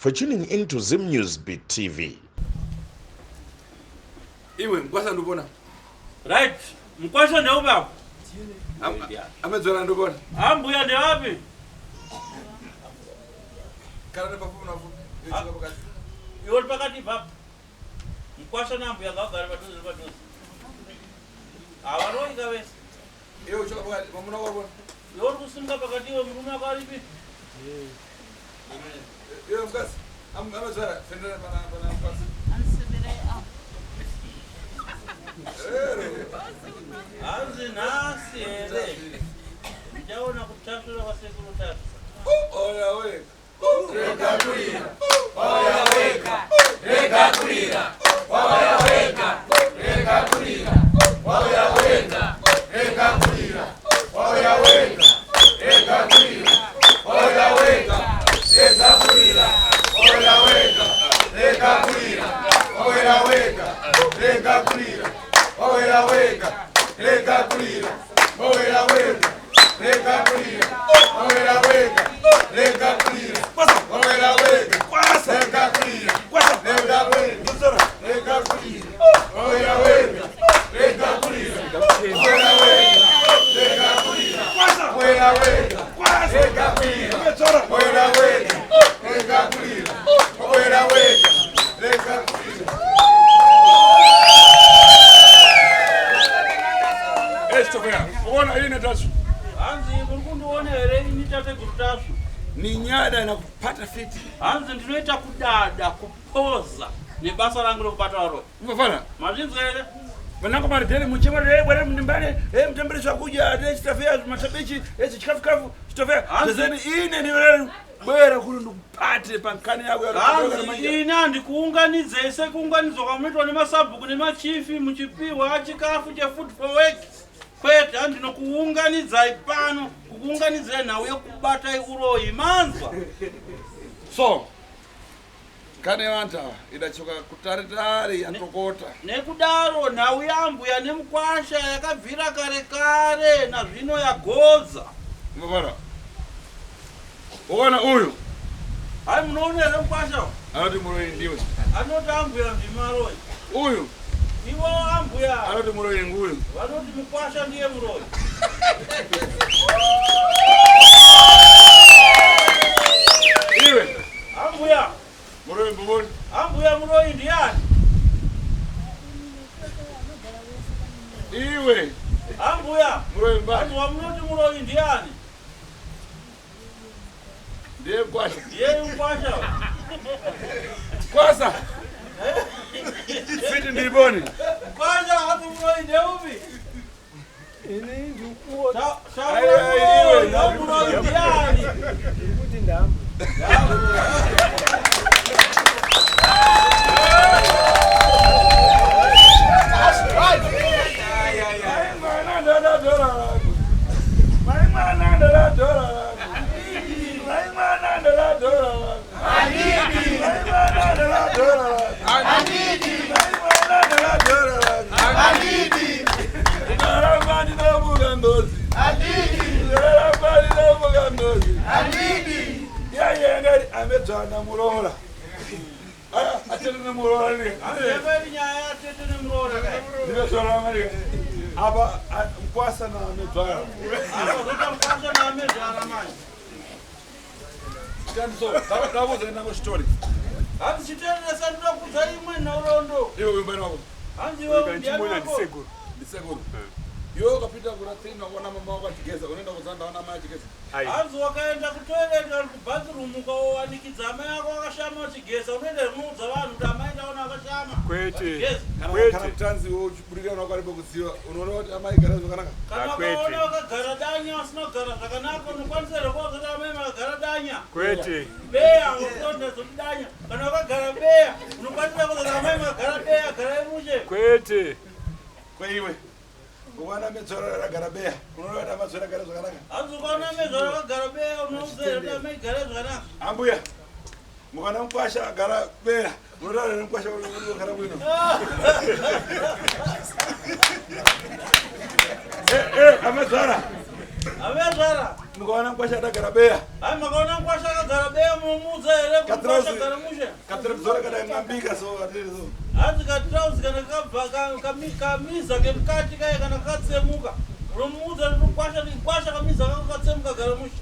for tuning in to Zim News Beat TV. Iwe mkwasha ndubona. Right, mkwasha ndeupi apo? Amedzora ndubona. Ambuya ndewapi? Kana nepafupi nafupi. Iwe uri pakati ipapo. Mkwasha naambuya ngavagare padhuze nepadhuze. Havaroyi vese. Iwe uchoka pakati, mwamuna wako bona. Iwe uri kusimuka pakati iwe murume wako aripi? Iwe mukadzi, amedzora fendera pana pana mukadzi. Hanzi nhasi here? Ndichaona kutasvura kwasekuru Tasvu. Oya we. Uona ine Tasvu. Hanzi muri kundiona here ini tateguru Tasvu? Ni nyada na kupata fiti. Hanzi ndinoita kudada kupoza nebasa rangu rekubata varoyi. Mfana. Mazvinzwa here? Vanangu maridheni muchemari eh bwana mnimbane eh mtembele zvakudya eh chitafea masabichi eh chikafu chitafea. Zezeni ine ni wewe bwera kuno ndikupate pankani yako Hanzi ini handikuunganidzei sekuunganidzwa kwamunoitwa nemasabhuku nemachifi muchipiwa chikafu chefood for work. Kwete, hanzi ndinokuunganidzai pano kukuunganidzai nhau yekubatai uroyi. Manzwa? So kane vantu ava idachoka kutaritari yatokota. Nekudaro nhau yaambuya nemukwasha yakabvira kare kare nazvino yagodza. Mavara. Ukaona uyu. Hai munoona here mukwasha? Anoti muroyi ndiwe. Anoti ambuya ndimaroyi. Uyu. Ivo ambuya. Anoti muroyi nguyu. Vanoti mukwasha ndiye muroyi. Iwe. Ambuya. Muroyi mbuvoni. Ambuya muroyi ndiani? Iwe. Ambuya. Muroyi mbani. Vanhu vamunoti muroyi ndiani? Ndiye mkwasha. Ndiye mkwasha. Kwasa. Fiti ndiboni. Mkwasha hapo muroyi ndeupi? Ini ndikuona. Taura muroyi ndiani? Ndikuti ndambu. Amedzana muroora atete nemuroora Ndeveri nyaya yatete nemuroora kai. ndinezvara Amerika apa mkwasa naamedzvara Apa zoita mkwasha naamezvara manje. ndakuudza nango chitori Hanzi chitereresa ndoda kuudza imwe nhoroondo. iwe uimbani wako Hanzi iwe ndiani wako? ndisekuru iwe ukapinda kuna 3 wakuona mama wako achigeza unoenda kuzaa ndaona mai achigeza Hanzi wakaenda kutoilet kana kubathroom ukawanikidza amai ako akashama achigeza unoenda unoudza vanhu kuti amai ndaona akashama. Kwete. Vachigeza. kana Kwete. kana kutanzi iwe uchiburira una kwaripo kudziva unoona kuti amai gara zvakanaka Kana Ah, kwete. ukaona vakagara danya vasina kugara zvakanaka unokwanisa here kuvaudza kuti amai makagara danya? Kwete. Beya unokonda zoti danya. Kana wakagara beya unokwanisa kuza kuti amai makagara beya garai mushe. Kwete. kweiwe ukaona medzoro ragara beya unoona kuti amadzoro agara zvakanaka Hanzi ukaona amezvara vakagara beya unoudza here kuti amai garai zvakanaka? ambuya mukaona mukwasha agara beya unotaura nemukwasha uri bwino amadzara Amezvara. mukaona mukwasha adagara beya Hai makaona mukwasha akagara beya munomuudza here kuti Katirauzi. mukwasha gara mushe? Katirauzi kadai mwambika so atiri so. Hanzi katirauzi kana kabva kamiza kemukati kaye kana kakatsemuka unomuudza kuti mukwasha mukwasha kamiza kako katsemuka gara mushe.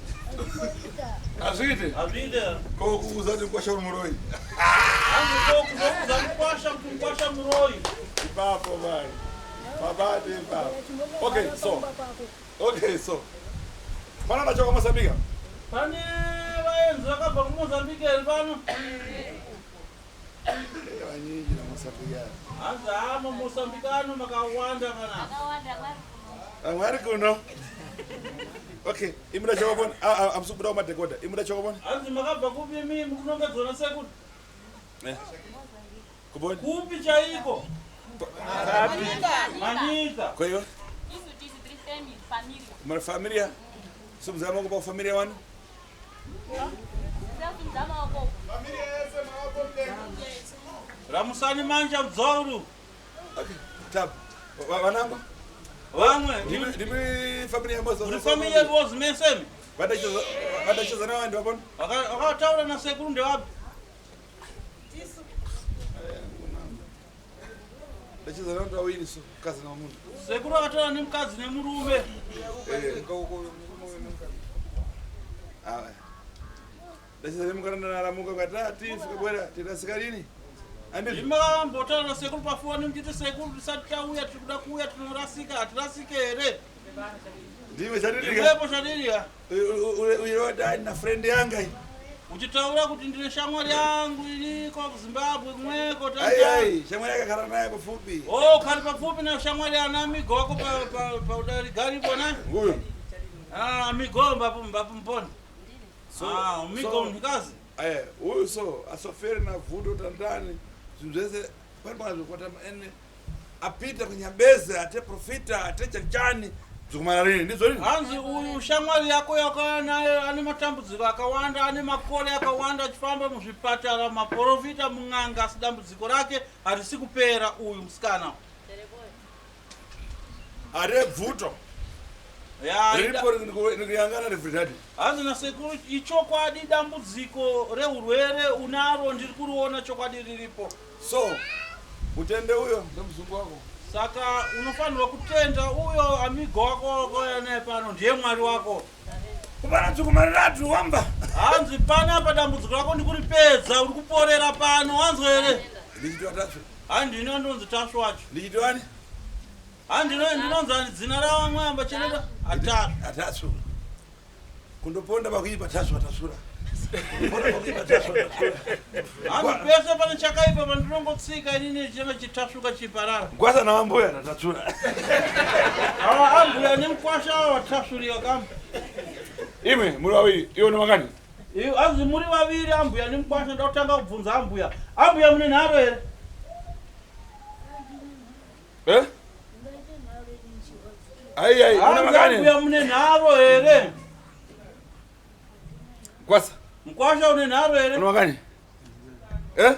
Hazviite. Hazviite. Ko kuuza kuti mukwasha uri muroyi. Hanzi ko kuzoudza mukwasha kuti mukwasha muroyi. Ipapo bani. Babate ipapo. Okay, so. Okay, so. Pana nacho kwa Mozambique? Pane vaenzi vakabva kuMozambique here pano? Vanyinji na Mozambique. Hanzi haa muMozambique ano makawanda kana. Vamwe vari kuno. Okay, imuda chakapona. Ah, ah, amusi kubuda kumadhekodha. Imuda chakapona. Hanzi makabva kupi imi mukunongedzwa nasekuru? Eh. Kubona. Kupi chaiko? Manyika. Kwa hiyo Isu tisu tiri family. mara familia. Simuzama kupa familia wanu. Simuzama wako. Ramusani manja mdzoru. Okay, tab. Vanangu. Vamwe. Ndimi familia yambozo. Muri familia yavozi mesemi. Vandacheza nawo vantu vapona. Vakataura nasekuru ndevapi? Ndacheza nawo vawiri so mukadzi namunhu. Sekuru vakataura nemukadzi nemurume. Eh. Ndacheza nemukana naramuka ukati ati fika bwera tirasika rini. Andizvo. Ndimi makambotaura nasekuru pafoni muchiti sekuru tisati tauya tiri kuda kuuya tinorasika hatirasike here? Ndime chadidika. Ndimwepo chadidika. Uyo na friend yanga iyi. Uchitaura kuti ndine shamwari yangu iriko kuZimbabwe kumweko. Ai ai, shamwari yakagara naye pafupi. Oh, kari papfupi na shamwari ana amigo wako paudarigaripo na? Uyu. Ah, amigo mbapo mbapo mponi. So, Ah, amigo so, mnikazi. Eh, uyu so asoferi na vudo tandani zvinhu zvese pane pakazvikwata ene apita kunyabeze ate profita ate chachani zvikumana rini ndizvo rini. Hanzi uyu shamwari yako yakauya nayo ane matambudziko akawanda, ane makore akawanda achifamba muzvipatara, maporofita, mun'anga, asi dambudziko rake harisi kupera uyu musikana. Ate bvuto Ya, riripo rikuyangana rivritati. Hanzi nasekuru ichokwadi dambudziko reurwere unaro ndiri kuriona chokwadi riripo. So utende uyo ndemuzungu wako. Saka unofanirwa kutenda uyo amigo wako wakauya naye pano ndiye Mwari wako. Kupana dzukumaratu wamba. Hanzi panapa dambudziko rako ndikuripedza uri kuporera pano wanzwa here? Ndichitiwa Tasvu. Handino ndonzi Tasvu wacho. Ndichitiwani? Handino ndinonzi dzina ravamwe amba cheneta aTasvu. Atasvu. Kundoponda pakuipa Tasvu atasvura. Kundoponda pakuipa Tasvu atasvura. Hanzi pese pane chakaipa pandinongotsika inini chinenge chitasvuka chiparara. Gwasa nawambuya tatasvura. Ava ambuya nemukwasha ava vatasvuriwa kamba. Imwe muri vaviri iwo nemakani. Hanzi muri vaviri ambuya nemukwasha ndakutanga kubvunza ambuya. Ambuya mune nharo here? Eh? Ai ai, mune Hanzi makani. ambuya mune nharo here? Gwasa. Mukwasha une nharo here? Mune makani. Eh?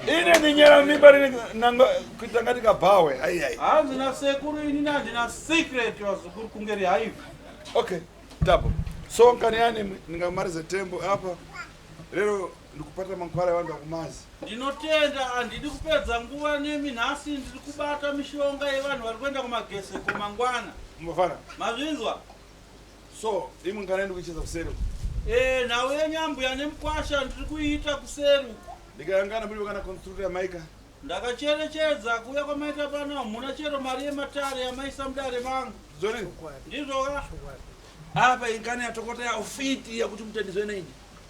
Ine ndinyera mimba rine nanga kuita ngati kabhawe. Ai ai. Hanzi nasekuru inini handina secret vazukuru kunge rihaivhi. Okay, tapo. So nkani yani ningamalize tembo apa. Lero ndikupata mankwara evantu akumazi. Ndinotenda handidi kupedza nguva nemi nhasi ndiri kubata mishonga yevanhu vari kuenda kumageseko mangwana. Mufana. Mazvinzwa? So, imwe nkani ndikucheza kuseri. Eh, nhau yenyambuya nemukwasha ndiri kuiita kuseri uku. Ndikayangana muri kana constructor ya Maika. Ndakacherechedza kuuya kwamaita pano hamuna chero mari yematare yamaisa mudare mangu. Zori. Ndizvo ka? Apa inkani yatokota ya ufiti yakuti mutendizwe nini.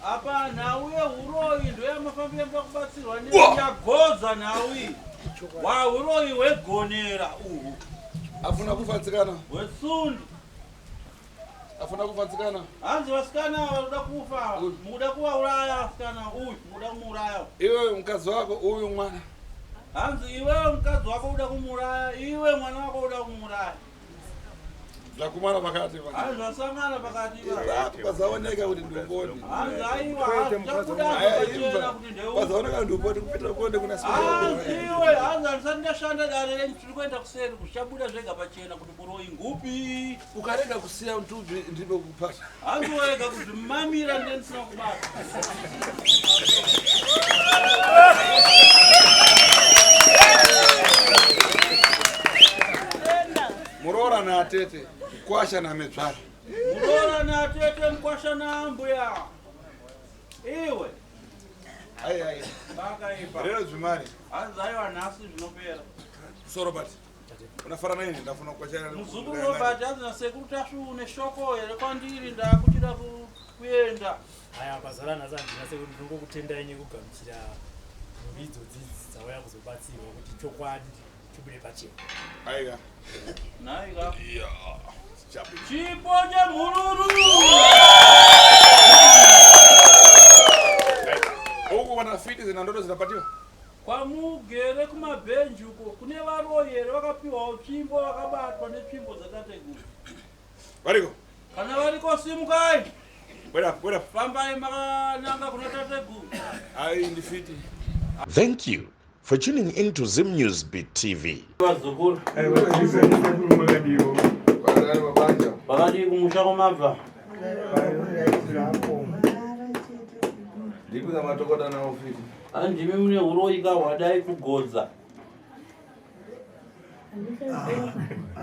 Apa nhau yehuroyi ndoyamafambira muda kubatsirwa Wa! neyagodza nhau iyi. Wahuroyi hwegonera uhu. Afuna kufatsikana. Hwetsundu. Afuna kufatsikana. Hanzi vasikana ava vakuda kufa. Uyu. Mukuda kuvauraya vasikana uyu mukuda kumuuraya. Iwe mukadzi wako uyu mwana. Hanzi iwewe mukadzi wako uda kumuuraya, iwe mwana wako uda kumuuraya. Zvakumana pakati pa. Hanzi zvasangana pakati Ipapo pazaoneka kuti ndiumboni. Hanzi aiwa zvichabuda pachena kuti ndeupi. Pazaoneka kuti ndiumboni kupitira konde kuna Hanzi iwe hanzi handisati ndashanda dare renyu tiri kuenda kuseri zvichabuda zvega pachena kuti muroyi ngupi. Ukarega kusiya mutumbi ndipo kupata. Hanzi wega kuzvimamira ndiye ndisina kubata. Muroora naatete, mkwasha namedzvara. Muroora naatete mkwasha naambuya. Iwe. Ai ai. Pakaipa. Rero zvimari. Hanzi aiwa nhasi zvinopera. So Robert. Unafara nini ndafuna kukwachana. Muzukuru Robert hanzi nasekuru Tasvu une shoko here kwandiri ndakuchida kuenda. Aya pazara nhasi handina sekuru ndinongokutendai nekugamuchira mhuri idzodzi idzi dzauya kuzobatsirwa kuti chokwadi chibude pachena. Aiwa. Nhaika. Chipo chemhururu. Huku wana fiti zina ndoto zinapatiwa. Kwamugere kumabhenji uko kune varoyi here vakapiwawo tsvimbo vakabatwa netsvimbo dzatateguru. Variko. Kana variko simukai. Wait up, wait up. Fambai makananga kuna tateguru. Ai ndifiti. Thank you for tuning in to Zim News Beat TV. Vazukuru. Vakadii kumusha kwamabva? Ndikuza matokota nawo fiti. Handimi mune huroyi ka hwadai kugodza.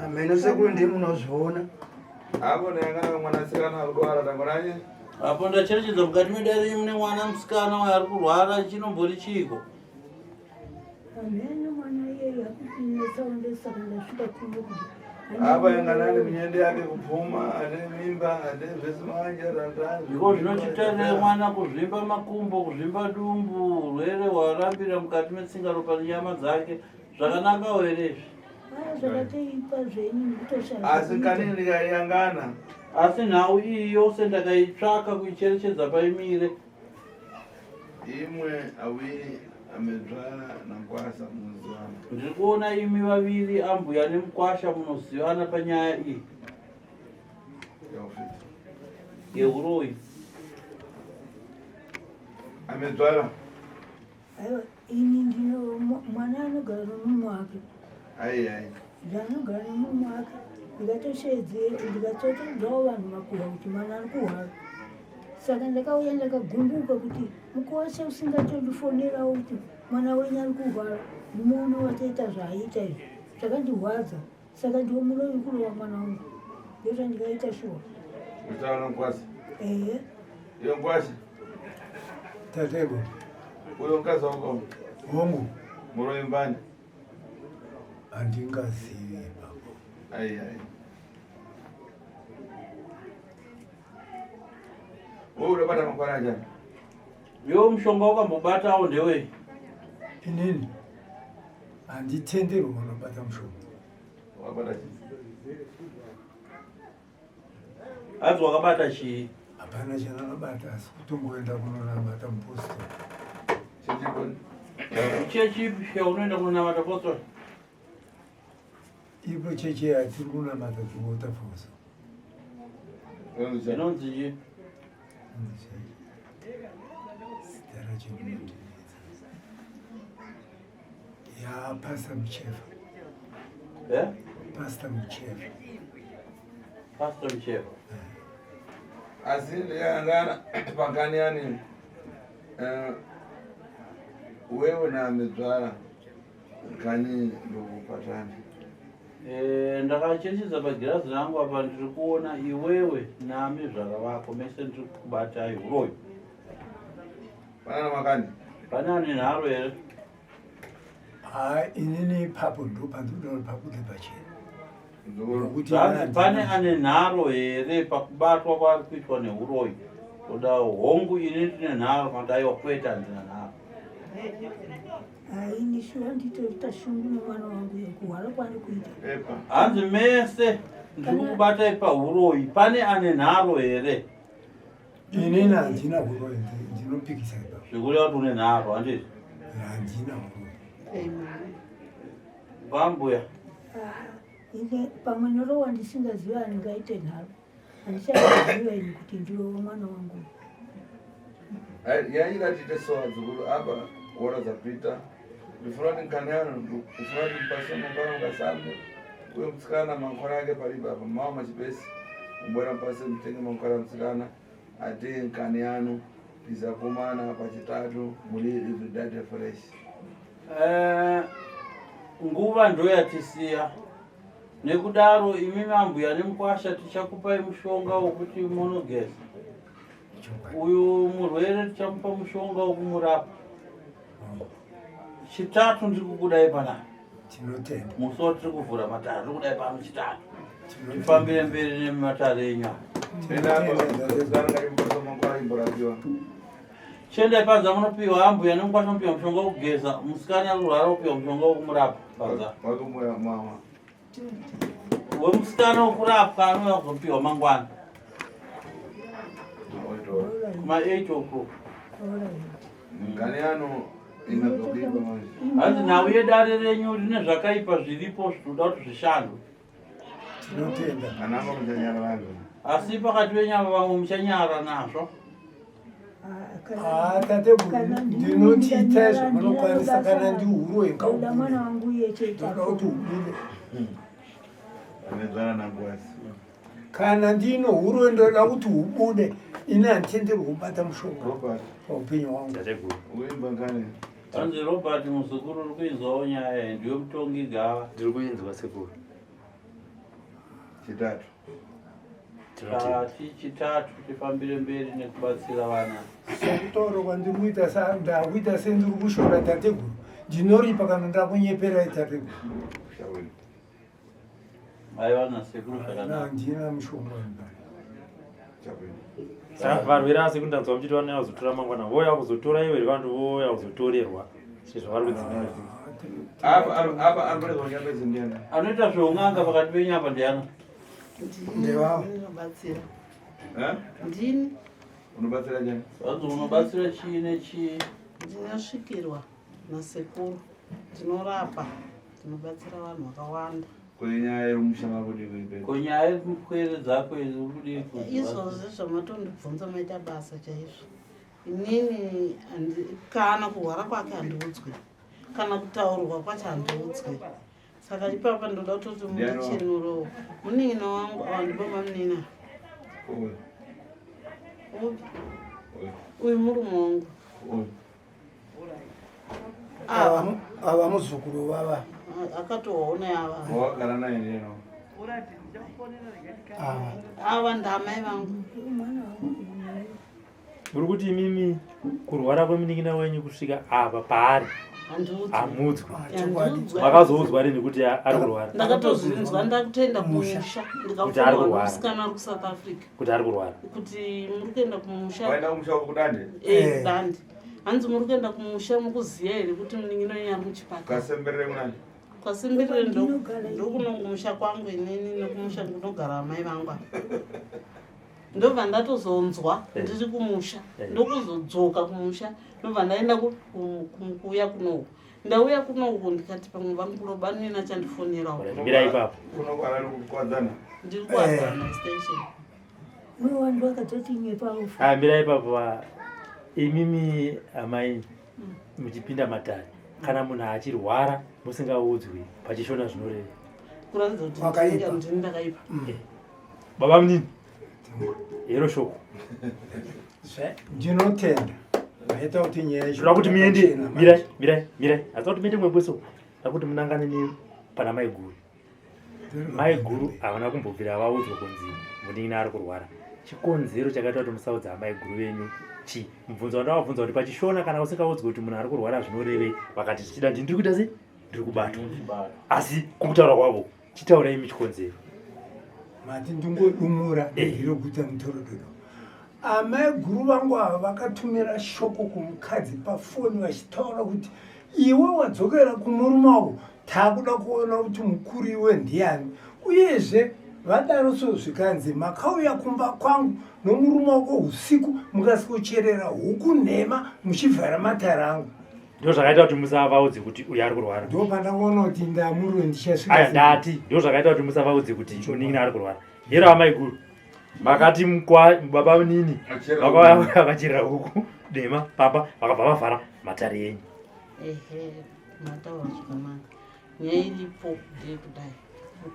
Ameno sekuru ndimi munozviona. Apo ndayangana mwanasikana akudwara tangonanye. Apo ndacherechedza mukati medare renyu mune mwana musikana uyo ari kurwara chinombori chiiko? Hameno mwana iyeyu akutinetsa ndosaka ndasvika kuno kuti Apa yanganani minyende yake kupfuma ane mimba ane zvese manje randani. Ndiko zvinochitarira mwana kuzvimba makumbo, kuzvimba dumbu, urwere hwarambira mukati metsinga ropa nenyama dzake. Zvakanakawo here izvi? Ah, zvakatoipa zvenyu ndikutoshaya. Asi kani ndikayangana. Asi nhau iyi yose ndakaitsvaka kuicherechedza paimire. Imwe awiri amedzvara nangwasa muzana. Ndiri kuona imi vaviri ambuya nemukwasha munozivana panyaya iyi yeuroyi. Amedzvara. Aiwa ini ndino mwana anogara nomumwe wake. Ai ai. Zvaanogara nomumwe wake ndikatosheedzera ndikatotoudzawo vanhu makuhwa kuti mwana ari kurwara. Saka ndakauya ndakagumbuka kuti mukuwasha usingatondifonerawo kuti mwana wenyu ari kurwara mumono watoita zvaaita izvi zvakandirwadza. Saka ndiwo muroyi uri kurova mwana wangu ndozvandingaita shuwa. Kutaura nomukwasha. Ehe. Iyo mukwasha. Tatego. Uyo mukadzi wako. Hongu. Muroyi mbani. Handingazivi ipapo. Ai ai. Wewe unobata makwara ajani. Iwe mushonga wakambobatawo ndewei? Inini handitenderwi kunobata mushonga. Wakabata chii? Hanzi wakabata chii? Hapana chandakabata asi kutongoenda kunonamata mupostori. Chechi ipi yaunoenda kunonamata postori? Ipo chechi yatiri kunamata kuWaterfalls. Inonzi chii? Zita racho rinondinetsa. Ya Pastor Muchefa. Eh? Pastor Muchefa. Pastor Muchefa. Asi ndiyangana pangani yani wewe namedzvara kani ndokupatana. Ndakacherechedza pagirazi rangu apa ndiri kuona iwewe naamezvara vako mese ndiri kukubatai huroyi. Panana makani? Pane ane nharo here? Haa inini ipapo ndopandinoda pabude pachena. Nokuti Zvanzi pane ane nharo here pakubatwa kwaari kuitwa nehuroyi? Toda hongu ini ndine nharo kana kuti aiwa kwete handina nharo. Ini shuwa nditoita shungu nemwana wangu kurwara kwaari kuita. Hanzi mese ndiri kukubatai pahuroyi pane ane nharo here? Inini handina huroyi ndinopikisa ipapo. Zvikureva kuti une nharo handizvo? Handina huroyi. Vambuya. Ine pamwe norowa ndisingazivi andingaite nharo. Handichaziva ini kuti ndirowa mwana wangu. Yaida tiite so adzukuru apa kuona dzapita. Ndifuna kuti nkani yano ndifuna kuti mpase mangwana mukasambe uye mutsikana mangwana ake palibe apa mawa machipesi mubwera mpase mutenge mangwana mutsikana atiye nkani yanu tizakumana pachitatu muli everyday fresh. Eh, nguva ndoyatisiya nekudaro imi mambuya nemukwasha tichakupai mushonga wokuti munogeza uyu murwere tichamupa mushonga wokumurapa chitatu ndiri kukudai panapa Tinotenda. Musi watiri kuvhura matare tiri kudai pano chitatu tifambire mberi nematare enyu chiendai panza munopiwa ambuya nemukwasha munopiwa mushonga wekugeza musikana ari kurwara wopiwa mushonga wekumurapa panza wemusikana wekurapwa anouya kuzopiwa mangwana kuma 8 o'clock. Ngani ano inazopikwa manje. Hanzi nhau yedare renyu rine zvakaipa zviripo zvinoda kuti zvishandwe. Tinotenda. Anamba muchanyara vanhu. Asi pakati penyama vamwe muchanyara nazvo. Ah, tateguru ndinoti itai zvamunokwanisa kana ndihuroyi Ndoda mwana wangu iye chete. ndoda kuti ubude. Anenzana nangwasi. Kana ndino huroyi ndoda kuti hubude ini handitenderwi kubata mushonga paupenyu hwangu. Uimba ngani? Hanzi Robert muzukuru uri kuinzwawo nyaya iyi ndiwe mutongi gava. Ndiri kuinzwa sekuru. Chitatu. Tati chitatu tifambire mberi nekubatsira vana. Sekutaura kwandiri kuita sa ndakuita sendiri kushora tateguru ndinoripa kana ndakunyeperai tateguru. Aiwa nasekuru zvakanaka. Handina mushonga. Saka varwere asi kundanzwa muchiti vanouya kuzotora mangwana vouya kuzotora iwe vanhu vouya kuzotorerwa sezvavari kudzimira. Apa apa apa ari ndiani? Anoita zveun'anga pakati penyu apa ndiani? Ndevavo. Ndinobatsira. Eh? Ndini. Unobatsira chani? Vanzi unobatsira chii nechii? Ndinosvikirwa nasekuru. Ndinorapa. Ndinobatsira vanhu vakawanda. Kune nyaya yemusha mako ndikuipe. Ko nyaya yepwere dzako idzi uri kudii kuziva? Izvozvi zvamatondibvunza maita basa chaizvo. Inini kana kurwara kwake handiudzwi. Kana kutaurwa kwacho handiudzwi. Saka ipapa ndoda kutoti mundichenurewo. Munin'ina wangu ava ndibaba munina. Uyu. Upi? Uyu murume wangu. Uyu. Ava. Ava muzukuru vava. Akatoona ava. Wakagara naye ndiyani? Ava. Ava ndamai vangu. Muri kuti imimi kurwara kwemunin'ina wenyu kusvika apa paari hamudzwi. Handiudzwi. Makazoudzwa rini kuti ari kurwara? Ndakatozvinzwa ndakutoenda kumusha Kuti ari ndikafonwa kurwara. musikana ari kuSouth Africa Kuti ari kurwara. kuti muri kuenda kumusha. Waenda kumusha kudande? Eh, kudande. Hanzi muri kuenda kumusha mukuziya here kuti munin'ina wenyu ari muchipatara. Kasemberere kunani? Kwasemberere ndokuno kumusha kwangu inini nekumusha kunogara amai vangu apa. Ndobva ndatozonzwa ndiri kumusha ndokuzodzoka kumusha ndobva ndaenda kuuya kunoku. Ndauya kunoku ndikati pamwe vangurobanina chandifonerawo. Mirai ipapo. Kuno kwarari kukwadzana. Ndiri kuwadzana extension. Uye vanhu vakatoti nyepa ufu. Ah, mirai ipapo. Imimi amai muchipinda matare kana munhu achirwara musingaudzwi pachishona zvinoreva. Kuratidza kuti Wakaipa. ndini ndakaipa. Baba munini. Hero shoko. Ndinotenda. Maita kuti nyaya yacho Ndoda kuti muende yakachena mirai mirai mirai. Asi kuti muende mwebweso. Ndoda kuti munangane ne pana mai guru. Mai guru havana kumbobvira vaudzwa kunzi munin'ina ari kurwara. Chikonzero chakaita kuti musaudza amai guru venyu chii? Mubvunzo wandavabvunza kuti pachishona kana usingaudzwi kuti munhu ari kurwara zvinorevei vakati zvichida ndini ndiri kuita sei? Ndiri kubatwa. Asi kutaura kwavo chitaurai imi chikonzero. Mati ndingodumura ndiro kuita mutorododo. Amai guru vangu ava vakatumira shoko kumukadzi pafoni vachitaura kuti iwe wadzokera kumurume wako takuda kuona kuti mukuru iwe ndiani uyezve vadaro so zvikanzi makauya kumba kwangu nomurume wako usiku mukasikocherera huku nhema muchivhara matare angu. Ndo zvakaita kuti musavaudze kuti uyu ari kurwara. Ndo pandaona kuti ndamurwe ndichasvika. Aya ndati ndo zvakaita kuti musavaudze kuti munin'ina ari kurwara. Hero amaiguru. Makati mukwa baba nini vakauya vakachera huku dema papa vakabva vavhara matare enyu. Ehe, mataura zvakanaka. Nyaya iripo ndeyekudai.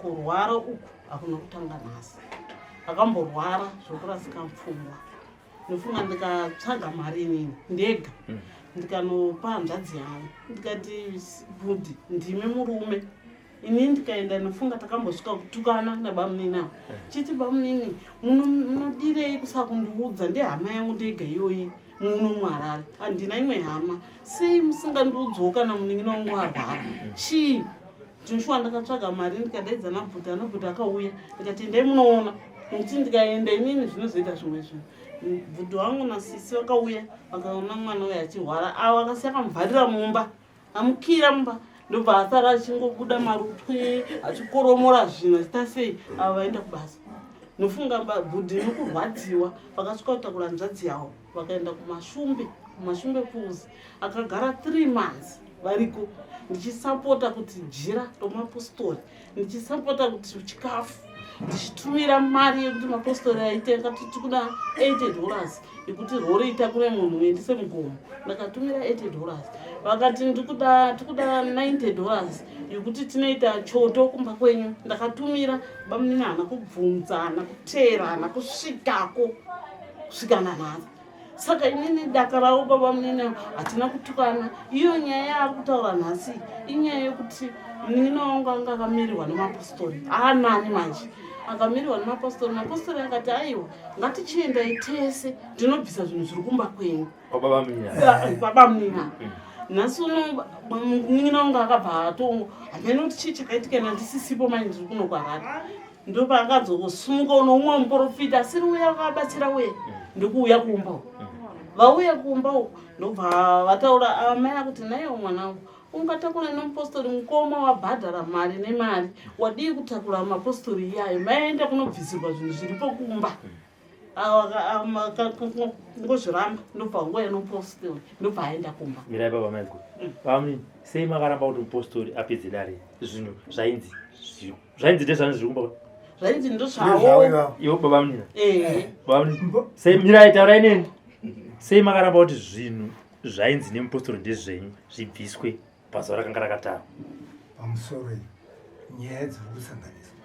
Kurwara uku hakuna kutanga nhasi. Akamborwara zvokurasika pfungwa. Ndofunga ndikatsvaga mari inini ndega. Ndikanopa hanzvadzi yangu. Ndikati bhudhi ndimi murume. Ini ndikaenda nofunga takambosvika kutukana nabamunini ava. Chiti bamunini munodirei kusakundiudza ndehama yangu ndega iyoyi muno muHarare. Handina imwe hama. Sei musingandiudzawo kana munin'ina wangu arwara? Chii? Joshua ndakatsvaga mari ndikadaidza nabhuti anobhuti akauya ndikati endai munoona nokuti ndikaenda inini zvinozoita zvimwe zvinhu. Bhuti wangu nasisi vakauya vakaona mwana uyu achirwara avo akasiya akamuvharira mumba amukira mumba ndobva asara achingobuda marutwe achikoromora zvinhu achiita sei avo vaenda kubasa. Nofunga bhudhi nokurwadziwa vakasvika kutakura hanzvadzi yavo vakaenda kumashumbe kumashumbe pools akagara 3 months variko ndichisapota kuti jira romapostori ndichisapota kuti chikafu ndichitumira mari yekuti mapostori aite akati tikuda 80 dollars yekuti rori itakure munhu uendise mugomo ndakatumira 80 dollars vakati ndikuda tikuda 90 dollars yekuti tinoita choto kumba kwenyu ndakatumira bamunini haana kubvunza haana kuteera haana kusvikako kusvika nanhasi saka inini daka ravo baba munini hatina kutukana iyo nyaya yaari kutaura nhasi inyaya yekuti munin'ina wangu anga akamirirwa nemapostori aanani manje akamirirwa nemapostori mapostori akati aiwa ngatichiendai tese ndinobvisa zvinhu zviri kumba kwenyu baba munini nhasi uno munin'ina wangu akabva atongo hameno kuti chii chakaitika nandisisipo manje ndiri kuno kuharare ndopaakadzosumuka uno umwe muprofita asiri uya akabatsira uye ndikuuya kumba uku vauya kumba uku ndobva vataura amai akuti naiwo mwanangu ungatakura nemupostori mukoma wabhadhara mari nemari wadii kutakura mapostori iyayo maenda kunobvisirwa zvinhu zviripo kumba ngozviramba ndobva nguva yenopostori ndobva aenda kumba. Mirai baba maiguru. Bamnini, sei makaramba kuti mupostori apedze dare zvinhu zvainzi zvainzi ndezvani zviri kumba zvainzi ndozvavo ivo baba munina baba munina sei mirai taurai neni sei makaramba kuti zvinhu zvainzi nemupostori ndezvenyu zvibviswe pazuva rakanga rakatarwa pamusoro iyi nyaya dziri kusanganiswa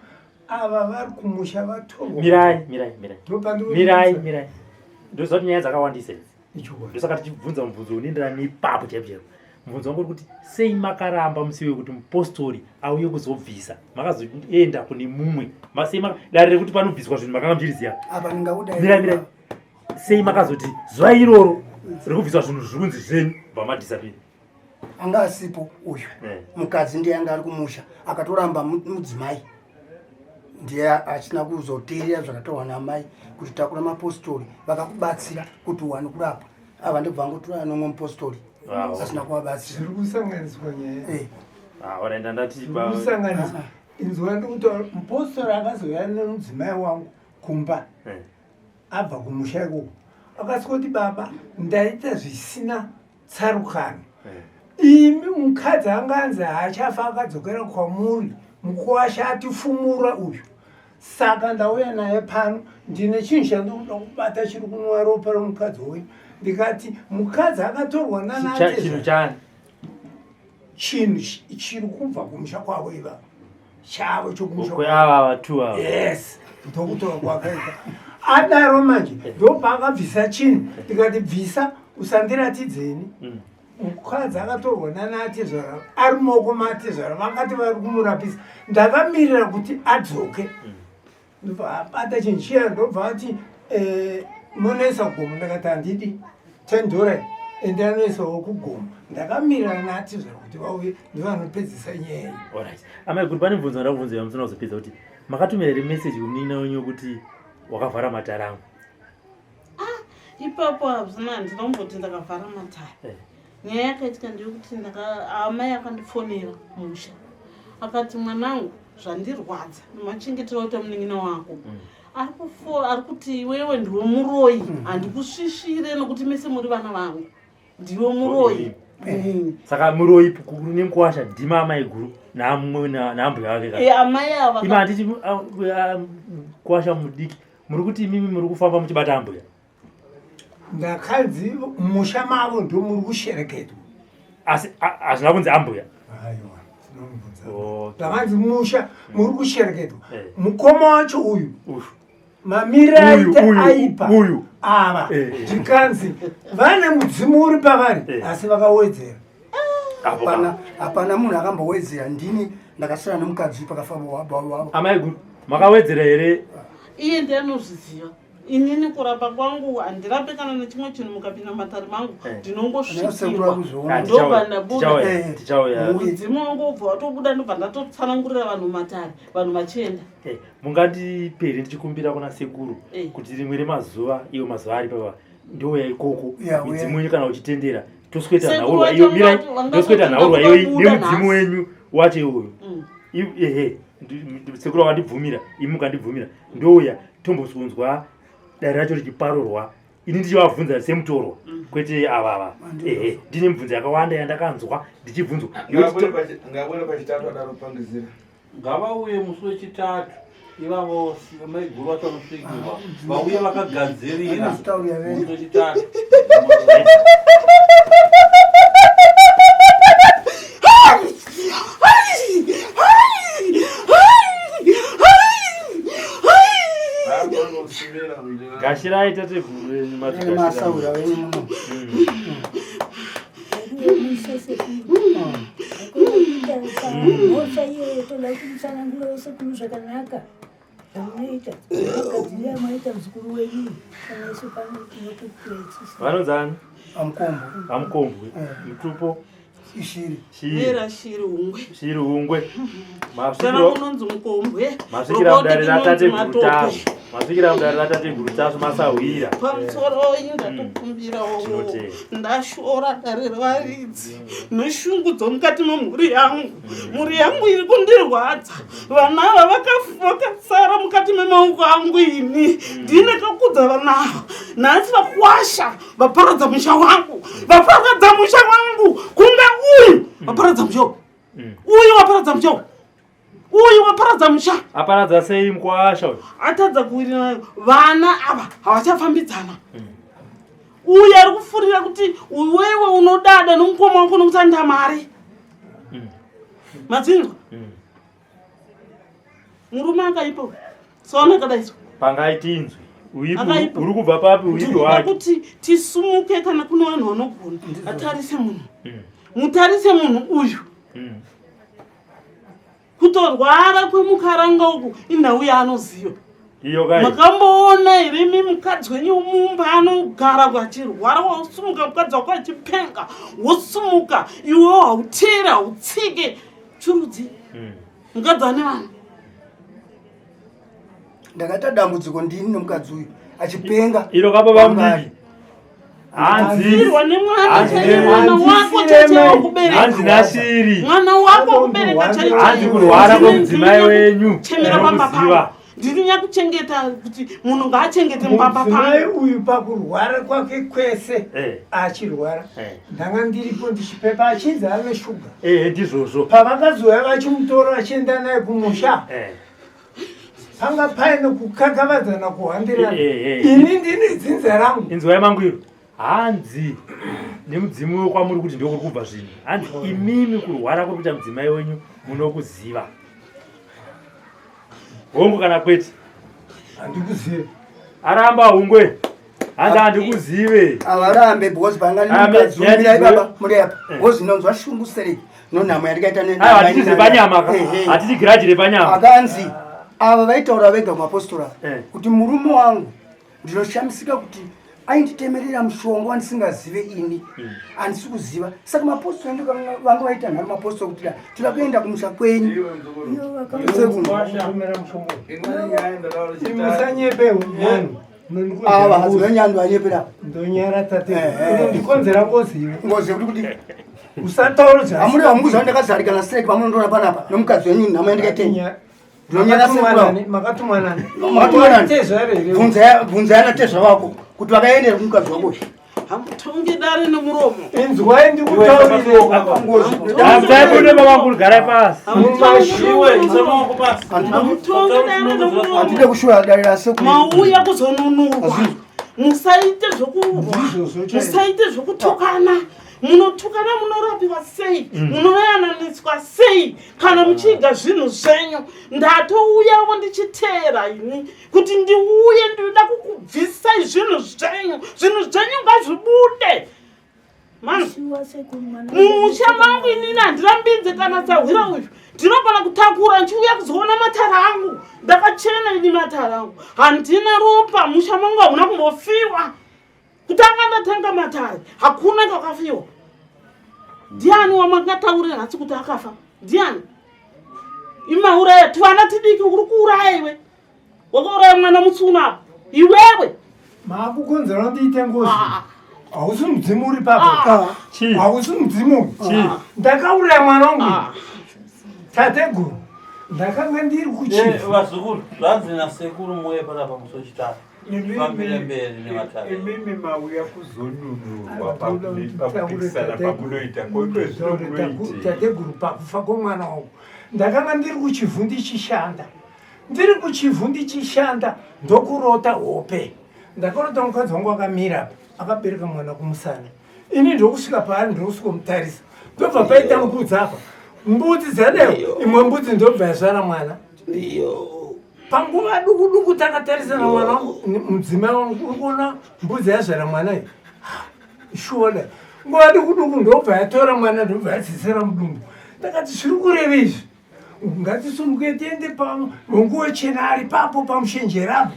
ava vari kumusha vatorwa mirai mirai mirai mirai mirai ndoziva kuti nyaya dzakawandisa idzi ndosaka tichibvunza mubvunzo unoenderana neipapo chaipo chaipo mubvunzo wangu uri kuti sei makaramba musi wekuti mupostori auye kuzobvisa makazoenda kune mumwe sei dare rekuti panobviswa zvinhu makanga muchiriziva mirai mirai sei makazoti zuva iroro rekubviswa zvinhu zviri kunzi zvenyu bva madisappear anga asipo uyu mukadzi ndiye anga ari kumusha akatoramba mudzimai ndiye asina kuzoteerera zvakataurwa naamai kuti takura mapostori vakakubatsira kuti uwane kurapwa ava ndobva vangotora nomwe mupostori asina kuvabatsira zviri kusanganiswa nyaya oraenda ndati kusanganiswa inzwa ndikutaura mupostori akazouya nemudzimai wangu kumba abva kumusha ikoko akasvikoti baba ndaita zvisina tsarukano imi mukadzi anga anzi haachafa akadzokera kwamuri mukuwasha atifumura uyu saka ndauya naye pano ndine chinhu chandinoda kubata chiri kunwa ropa romukadzi uyu ndikati mukadzi akatorwa nanachinhu chani chinhu chiri kubva kumusha kwavo ivavo chavo chokumusha kweava vatu ava yes ndokutora kwakaita adaro manje ndopaakabvisa chinhu ndikati bvisa usandiratidzeni mukadzi akatorwa nana atezvara ari mumaoko maatezvara vakati vari kumurapisa ndakamirira kuti adzoke ndobva abata chinhu chiya ndobva ati munoisa kugomo ndakati handidi 10 dollar ende anoisawo kugomo ndakamirira naatezvara kuti vauye ndovanopedzisa nyaya iyi Alright. Amai guru pane mubvunzo wandakubvunza iwe musina kuzopedza kuti makatumira here message kumunin'ina wenyu wekuti wakavhara matare angu ipapo hazvina handinomboti ndakavhara matare nyaya yakaitika ndeyekuti amai akandifonera musha akati mwanangu zvandirwadza nemachengetero aita munin'ina wako ari kuti iwewe ndiwe muroyi handikusvishire nokuti mese muri vana vangu ndiwe muroyi Saka muroyi kukuru nemukuwasha ndima amai guru naambuya vake ka. Eh, amai ava Ima handiti mukuwasha mudiki muri kuti imimi muri kufamba muchibata ambuya. Ndakanzi musha mavo ndomuri kushereketwa. Asi hazvina kunzi ambuya. Aiwa. Ndakanzi musha muri kushereketwa. Mukoma wacho uyu. Mamiriro aita aipa ava zvikanzi vane mudzimu uri pavari asi vakawedzera. Hapana hapana munhu akambowedzera ndini ndakasara nemukadzi pakafa wavo. Amai guru makawedzera here? Iye ndiye anozviziva. Inini kurapa kwangu handirape kana nechimwe chinhu mukapinda matare mangu eh. ndinongosvikirwa ndobva ndabuda mudzimu wangu wobva watobuda ndobva ndatotsanangurira vanhu matare vanhu vachienda eh, mungandipere ndichikumbira kuna sekuru eh. kuti rimwe remazuva iwo mazuva ari papa ndouya ikoko midzimu wenyu kana uchitendera tosweta nhaurwa iyo mirai tosweta nhaurwa iyoyi nemudzimu wenyu wacho iwoyo mm. ehe sekuru vakandibvumira imi mukandibvumira ndouya tombosonzwa dare racho richiparurwa ini ndichivabvunza semutorwa mm. kwete avava ehe ndine mibvunzo yakawanda yandakanzwa ndichibvunzwa ngabwere pachitatu adaro pangizira ngavauye musi wechitatu ivavo maiguru vacho vanosvikirwa vauye vakagadzirira musi wechitatu Gashirai tateguru venyu masaura venyu muno. Mhosva iyoyo toda kuti mutsanangure sekuru zvakanaka zvamunoita gadzirira maita muzukuru wenyu kana isu pano tinokukuetsisa. Vanonzani? Amukombwe. Amukombwe. Mutupo? Ishiri. Shiri. Shiri hungwe. Shiri hungwe. Masvikira unonzi mukombwe. Masvikira mudare ratateguru Tasvu. Masvikira mudare ratateguru Tasvu masahwira. Pamusoro ndatokumbirawo. Ndashora dare revaridzi neshungu dzomukati memhuri yangu. Mhuri yangu iri kundirwadza. Vana ava vakasara mukati memaoko angu ini. Ndine kakudza vana ava. Nhasi vakwasha vaparadza musha wangu vaparadza musha wangu kunge uyu vaparadza musha uyu uyu waparadza musha uyu uyu waparadza musha aparadza sei mukwasha uyu atadza kuwirirana vana ava havachafambidzana uyu ari kufurira kuti iwewe unodada nomukoma wako nokuti anoita mari madzinzwa murume akaipa uyu soona akadai so pangai tinzwi uri kubva papi uipi wake kuti tisumuke kana kune vanhu vanogona atarise munhu mm. mutarise munhu uyu mm. kutorwara kwemukaranga uku inhau yaanoziva makamboona here imi mukadzi wenyu mumba anogara achirwara wosumuka mukadzi wako achipenga wosumuka iwewo hauteere hautsike churudzi mm. Mukadzi ane vana. Ndakaita dambudziko ndini nemukadzi uyu achipenga. Iro kapa bamudiki. Hanzi nemwana chaiye mwana wako chaiye wakubereka. Hanzi nashiri. Mwana wako wakubereka chaiye. Hanzi kurwara kwemudzimai wenyu. Chemera pamba pako. Ndini nyakuchengeta kuti munhu ngaachengete mupamba pangu. Mudzimai uyu pakurwara kwake kwese eh. achirwara eh. ndanga ndiripo ndichipepa achinzi ane shuga. Eh, ndizvozvo. Pavakazouya vachimutora vachienda naye kumusha. Panga paine kukakavadzana kuhambirana. Ini ndini dzinza rangu. Inzwai mangu iro. Hanzi nemudzimu wekwamuri kuti ndokuri kubva zvinhu. Hanzi imimi kurwara kuri kuita mudzimai wenyu munokuziva. Hongu kana kwete? Handikuzive. Aramba hungwe. Hanzi handikuzive. Avarambe because panga ndimukadzi baba muri apa. Eh. Because ndinonzwa shungu sereki. Nonhamo yandikaita ne. Aiwa hatiti zvepanyama ka. Hatiti giraji repanyama. Akanzi ava vaitaura vega kumapostora eh. kuti murume wangu ndinoshamisika kuti ainditemerera mushonga wandisingazive ini hmm. handisi kuziva saka mapostori ndo vanga vaita nharo mapostori kuti tira kuenda kumusha kwenyu ava hazinonyani vanyepera ndonyara tate ndikonzera ngozi iwe ngozi yekuti kuti usataura amuri vamukuziva ndakazarikana sireki pamunondiona panapa nomukadzi wenyu nhamo yandikaitei Makatumwa nani? Bvunza yana tezva wako kuti vakaendera kumukadzi wako. Hamutongi dare nemuromo. Inzwai ndikutaurire. Hamsai baba garai pasi. Mumashure isa maoko pasi. Hamutongi dare nemuromo. Handide kushura dare rasekuru. Mauya kuzonunurwa. Musaite zvokurwa. Musaite zvokutukana. Munotukana munorapiwa sei? Munoyananiswa sei kana muchiga zvinhu zvenyu? Ndatouyawo ndichiteera ini kuti ndiuye ndinoda kukubvisai zvinhu zvenyu. Zvinhu zvenyu ngazvibude. Mumusha mangu inini handirambidze kana sahwira uyu. Ndinogona kutakura ndichiuya kuzoona matara angu. Ndakachena ini matara angu. Handina ropa, musha mangu hamuna kumbofiwa. Kutanga ndatanga matare, hakuna kwakafiwa. Ndiani wamangataurira nhasi kuti akafa? Ndiani? Imauraya twana tidiki uri kuuraya iwe. Wakauraya mwana mutsuna apo. Iwewe. Maakukonzera kuti ndiite ngozi. Hausi mudzimu uri papo. Hausi mudzimu. Ndakauraya mwana wangu. Tateguru. Ndakanga ndiri kuchifu. Vazukuru, zvanzi nasekuru muuye panapa musi wechitatu. Fambire mberi nematare. Imimi mauya kuzonunurwa pakupikisana pamunoita koitwe zvino munoitei? Tateguru, pakufa kwomwana wangu ndakanga ndiri kuchivhu ndichishanda. Ndiri kuchivhu ndichishanda ndokurota hope. Ndakarota mukadzi wangu akamira apa akabereka mwana kumusana. Ini ndokusvika paari ndokusvikomutarisa. Ndobva paita mbudzi apa. Mbudzi dzadai imwe mbudzi ndobva yazvara mwana. Panguva duku duku takatarisana mwana wangu mudzimai wangu uri kuona mbudzi yazvara mwana iyi. Shuwa dai. Nguva duku duku ndobva yatora mwana ndobva yatsitsira mudumbu. Ndakati zviri kureva izvi. Ngatisumuke tiende panguo chena ari papo pamushenjere apo.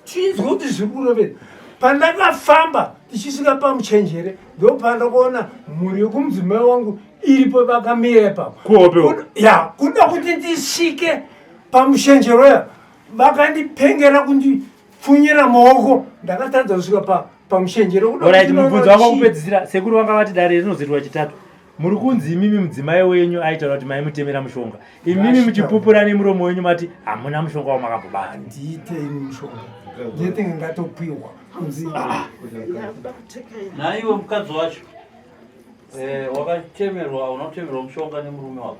Tinzwe kuti zviri kurevera. Pandakafamba tichisvika pamuchenjere ndopandakaona mhuri yekumudzimai wangu iripo vakamira ipapo. Kuhope. Ya, kuda kuti ndisvike pamushenjero ya vakandipengera kundipfunyira maoko ndakatadza kusvika pamushenjero. Alright, mubvunzo wako kupedzisira sekuru vanga vati dare rinozoitwa chitatu. Muri kunzi imimi mudzimai wenyu aitaura kuti maimutemera mushonga. Imimi muchipupura nemuromo wenyu mati hamuna mushonga wamakambobata. Handiite ini mushonga. Ndete ngatopiwa. Kunzi Naiwe mukadzi wacho wakatemerwa unotemerwa mushonga nemurume wako.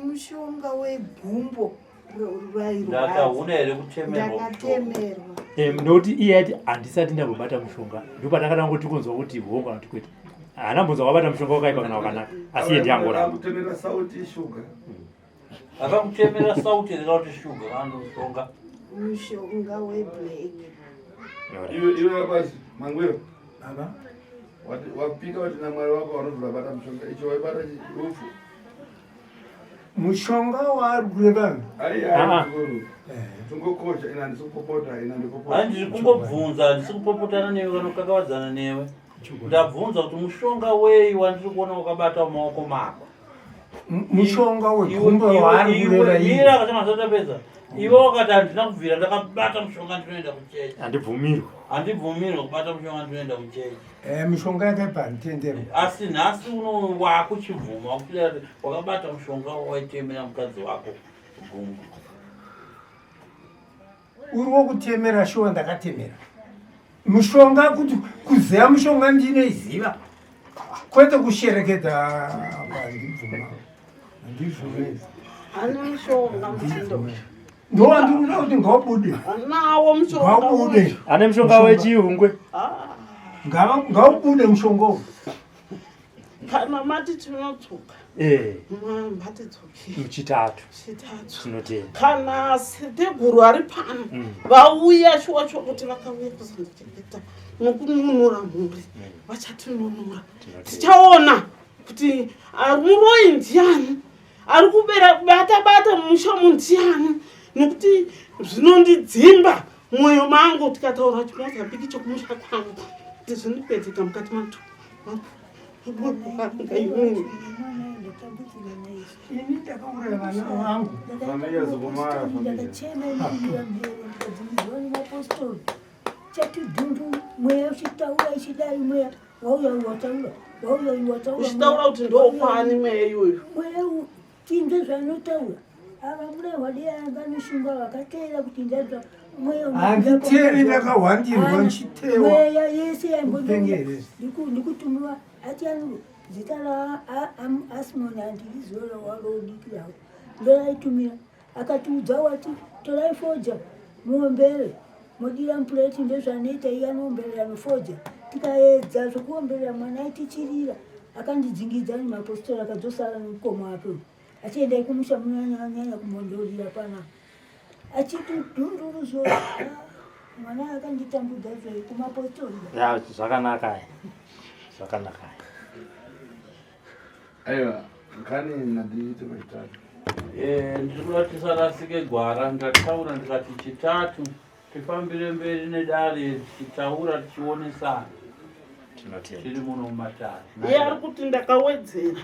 Mushonga wegumbo Ndakauna here kutemerwa? Ndakatemerwa. Ndokuti iye ati handisati ndambobata mushonga. Ndopandakada kungoti kunzwa kuti hongu kana kuti kwete. Haana mbonzwa wabata mushonga wakaipa kana wakanaka. Asi iye ndiye angoramba. Akakutemera sauti shuga. Akakutemera sauti here kana kuti shuga kana mushonga? Mushonga weblack. Iwe iwe basi mangwiro. Baba. Wapika kuti naMwari wako vanobvira bata mushonga. Icho waibata rufu. Mushonga waari kureva. Aiya. Tungokosha ina handisi kupopota ina ndikupopota. Handiri kungobvunza, handisi kupopotana newe kana kukakavadzana newe. Ndabvunza kuti mushonga wei wandiri kuona wakabata mumaoko mako. Mushonga wegumbo waari kureva iye. Mira akatanga zvatapedza. Iwe wakati handina kubvira ndakabata mushonga ndinoenda kuchechi. Handibvumirwi. Handibvumirwi kubata mushonga ndinoenda kuchechi. Mishonga yakaipa handitenderwi. Asi nhasi uno wakuchibvuma wakuchida kuti wakabata mushonga waitemera mukadzi wako gumbo. Uri wokutemera shuwa ndakatemera. Mushonga kuti kuziva mushonga ndinoiziva. Kwete kusherekedza handibvuma. Handibvume. Ane mushonga muchindo uyu. Ndowandikuda kuti ngaubude. Anawo mushonga. Ngaubude. Ane mushonga wechihungwe. Ngaubude mushonga uyu. Kana mati tinodzoka. Ngatidzoke. Muchitatu. Chitatu. Tinotenda. Kana seteguru ari pano vauya shuwa shuwa kuti vakauya kuzondichengeta nokununura mhuri vachatinunura. Tichaona kuti muroyi ndiani ari kubera bata bata mumusha umu ndiani nekuti zvinondidzimba mwoyo mangu tikataura chimozambiki chokumusha kwangu kuti zvinopedzeka mukati macho. Ini ndakauraya vana vangu. Ndakachema ndikadzingidzwa nemapostori. Chati dhundu mweya uchitaura ichidai mweya wauya wataura wauya wataura. Uchitaura kuti ndokwani mweya iyoyo. Mweya tinzwe zvaanotaura. Ava murehwa dei anga neshunga vakateera kuti ndabva mweya Handiteeri, ndakahwandirwa ndichitewa. Mweya yese Upengi here? yaimbondikutumiwa ati ano zita raAsimoni handirizive rawalodikirawo ndoraitumira akatiudza wati torai foja muombere modira mupureti ndezvanoita iye anoomberera nofoja tikaedza zvekuomberera mwana aitichirira akandidzingidza nemapostori akadzosara nemukoma wake uyu achiendai kumusha munonyanya kumondorira pana achiti dhunduru zvo mwana akanditambudza zve kumapostori. Ya, zvakanaka zvakanaka. Aiwa, nkhani nadiite pachitatu. Ndiri kuda kuti tisarasike gwara. Ndataura ndikati chitatu tifambire mberi nedare tichitaura tichionesana tiri muno mumatare. Iye ari kuti ndakawedzera,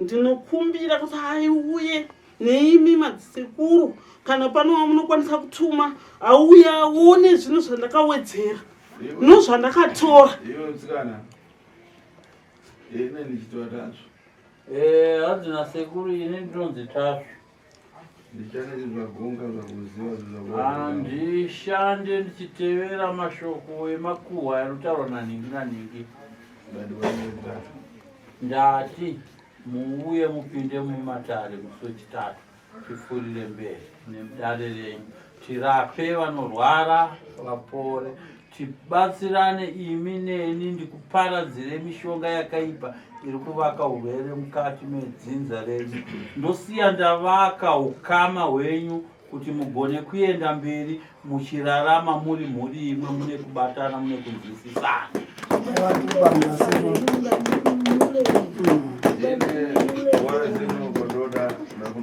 ndinokumbira kuti aiuye neimi madzisekuru kana pano wamunokwanisa kutuma auye aone zvinhu zvandakawedzera nozvandakatora. Iwe msikana, ine ndichitova Tasvu. Hanzi nasekuru ini ndinonzi Tasvu. Ndichane zvagonga zvakuziva zvakuziva. Handishande ndichitevera mashoko emakuhwa anotaurwa nanhingi nanhingi. Ndati muuye mupinde mumatare musi wechitatu tipfuurire mberi nedare renyu tirape vanorwara vapore tibatsirane imi neni ndikuparadzire mishonga yakaipa iri kuvaka urwere mukati medzinza renyu ndosiya ndavaka ukama hwenyu kuti mugone kuenda mberi muchirarama muri mhuri imwe mune kubatana mune kunzwisisana.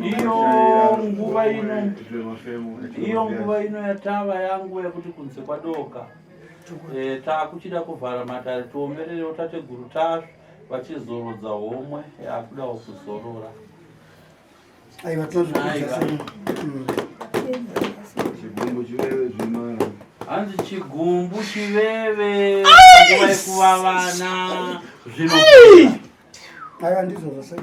Iyo nguva ino, iyo nguva ino yatava yangu yekuti kunze kwadoka, takuchida kuvhara matare tiombererewo tateguru Tasvu vachizorodza homwe yakudawo kuzorora. Aiwa, tinozvikudza sei. Chigumbu chiveve zvimara. Hanzi chigumbu chiveve nguva yekuvavana zvino. Aiwa, ndizvozvo sei.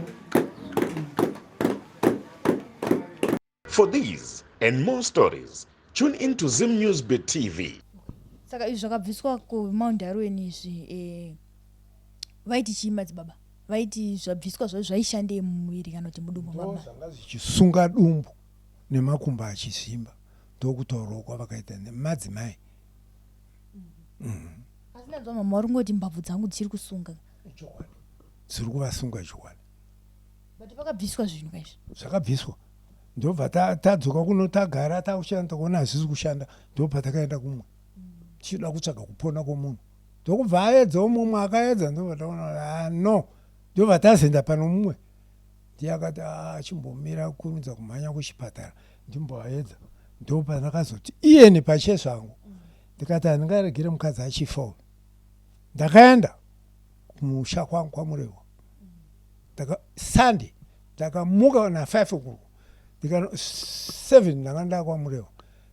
For these and more stories, tune in to Zim News Bit TV. Saka izvi zvakabviswa kuMount Darwin izvi vaiti chii madzibaba? Vaiti zvabviswa zvacho zvaishandei mumuviri kana kuti mudumbu mama? Zvanga zvichisunga dumbu nemakumbo achizvimba, ndokutaurawo kwavakaita nemadzimai. Asi ndanzwa mama vari kungoti mbabvu dzangu dzichiri kusunga. Chokwadi dziri kuvasunga chokwadi. But pakabviswa zvinhu kaizvi. Zvakabviswa ndobva tadzoka kuno tagara takushanda takuona hazvisi kushanda ndopatakaenda kumwe tichida kutsvaga kupona kwomunhu ndokubva aedzawo mumwe akaedza ndobva taona ah, no ndobva tazoenda pano mumwe ndiye akati ah, chimbomira kurumidza kumhanya kuchipatara ndimboaedza ndopandakazoti iyeni pachezvangu ndikati handingaregere mukadzi achifa uyu ndakaenda kumusha kwangu kwaMurewa ndaka Sunday ndakamuka na 5 o'clock ndika 7 ndanga ndakwaMurewa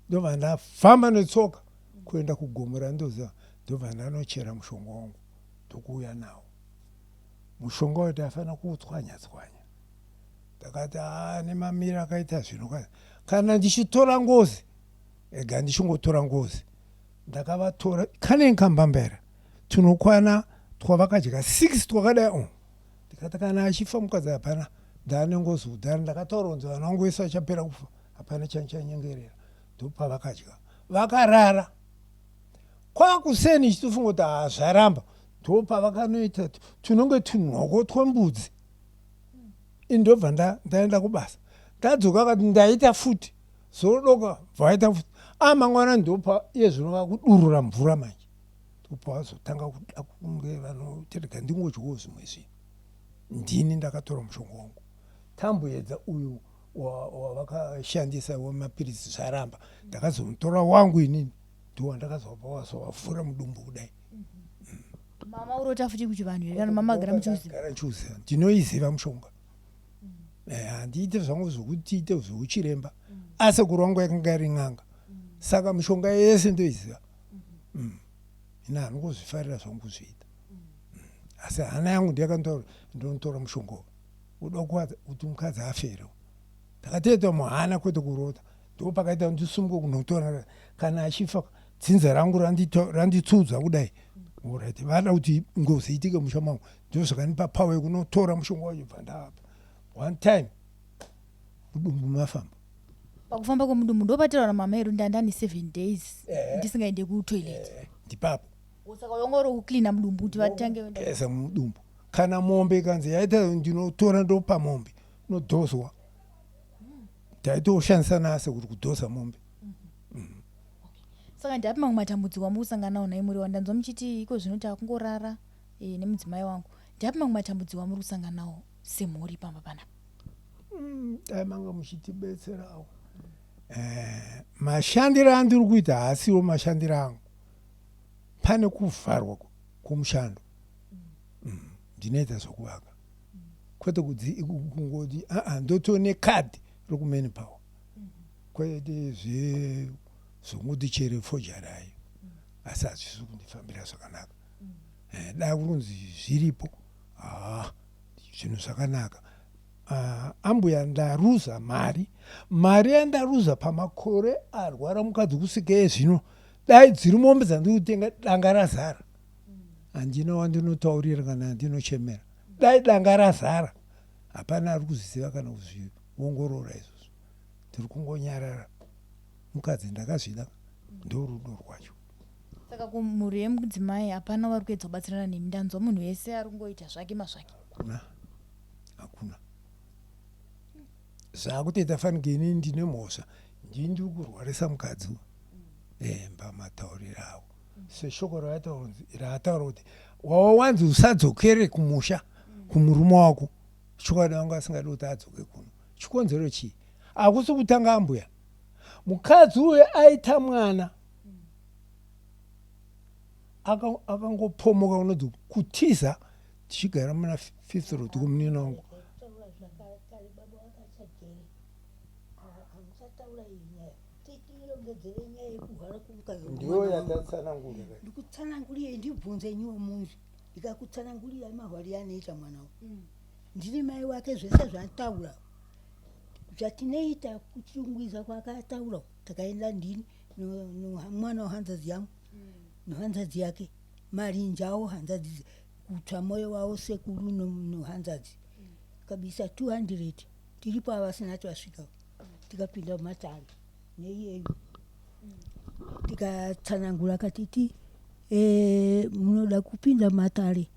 ndobva ndafamba netsoka kuenda kugomo randoziva ndobva ndanochera mushonga wangu ndokuuya nawo mushonga uyu taifanira kuutswanya tswanya ndakati haa nemamiro akaita zvinhu kana ndichitora ngozi ega ndichingotora ngozi ndakavatora kane kambambera tunokwana twavakadya 6 twakadai o ndikati kana achifa mukadzi hapana ndaane ngozi kudhara ndakataura kunzi vana vangu vese vachapera kufa hapana chanchanyengerera ndopavakadya vakarara kwakuseni ichitofunga kuti haa zvaramba ndopavakanoita tunonge tunhoko twembudzi ini ndobva ndaenda kubasa ndadzoka akati ndaita futi zorodoka bvaita futi a mangwana ndopa iye zvino vakudurura mvura manje ndopa vazotanga kuda kunge vanoterega ndingodyawo zvimwe zvinhu ndini ndakatora mushonga wangu tamboedza uyu wavakashandisa wemapiritsi zvaramba ndakazomutora wangu inini ndowandakazovapa wazovavhura mudumbu kudai. Mama urota futi kuchivanhu here kana mama gara muchiuziva? Gara ndichiuziva ndinoiziva mushonga. Handiite zvangu zvokuti ite zveuchiremba asekuru wangu yakanga iri n'anga saka mishonga yese ndoiziva. Ini handingozvifarira zvangu kuzviita asi hana yangu ndiyakanditora ndinotora mushonga uyu uda kuti mukadzi afe here. Ndakatoita muhana kwete kurota. Ndopakaita ndisumuke kunotora kana achifa dzinza rangu randitsudza kudai. Alright, vada kuti ngozi itike musha mangu. Ndozvakandipa power yekunotora mushonga wacho bva ndavapa. One time mudumbu mafamba. Pakufamba kwemudumbu ndopatiraura mama edu ndandani 7 days eh. ndisingaende kutoilet. Eh, ndipapo. Saka wanga uri kucleana mudumbu kuti vatange geza mudumbu. Kana mombe ikanzi yaita ndinotora ndopa mombe inodhozwa. Taitoshandisa nase kuti kudhoza mombe. Saka ndiapi mamwe matambudziko amuri kusangana nawo nhai Muriwa? Ndanzwa muchiti iko zvino takungorara eh, nemudzimai wangu. Ndiapi mamwe matambudziko amuri kusangana nawo semhuri pamba panapa? Dai manga muchitibetserawo. Eh, mashandiro andiri kuita haasiwo mashandiro angu. Pane kuvharwa kwomushando. Ndinoita zvokuvaka. Kwete kungoti aa ndotone card rokuman power. Kwete zve zvongoti chere forgery ayo. Asi hazvisi kundifambira zvakanaka. Eh, dai kuri kunzi zviripo haa zvinhu zvakanaka. Ah, ambuya ndaruza mari mari yandaruza pamakore arwara mukadzi kusvika ezvino dai dziri mombe dzandiri kutenga danga razara handina wandinotaurira kana andinochemera dai danga razara hapana ari kuzviziva kana kuzviongorora izvozvo ndiri kungonyarara mukadzi ndakazvida ndorudo rwacho Saka kumhuri yemudzimai hapana vari kuedza kubatsirana nemi ndanzwa munhu wese ari kungoita zvake mazvake. Hakuna. Hakuna. Zvakutoita fanike ini ndine mhosva ndini ndiri kurwarisa mukadzi uyu. Eh, pamatauriro avo. Seshoko raataura kuti wawanzi usadzokere kumusha kumurume wako. Chokwadi vanga vasingadi kuti adzoke kuno. Chikonzero chii? Hakusi kutanga ambuya. Mukadzi uyu aita mwana akangopomoka unonzi kutiza tichigara muna fifth road kumunina wangu ndiyo yatatsanangura ndikutsanangurire ndibvunze nyiwo munzwi ndikakutsanangurira mahwari anoita mwana wa ndiri mai wake zvese zvataura zvatinoita kuchitungwiza kwakataura takaenda ndini mwana wehanzvadzi yangu nehanzvadzi yake marinjawo hanzvadzi kutsva moyo wavo sekuru nehanzvadzi kabisa 200 tiripo avasina tasvika tikapinda mumatare neiyeyo tikatsanangura katiti e, munoda kupinda mumatare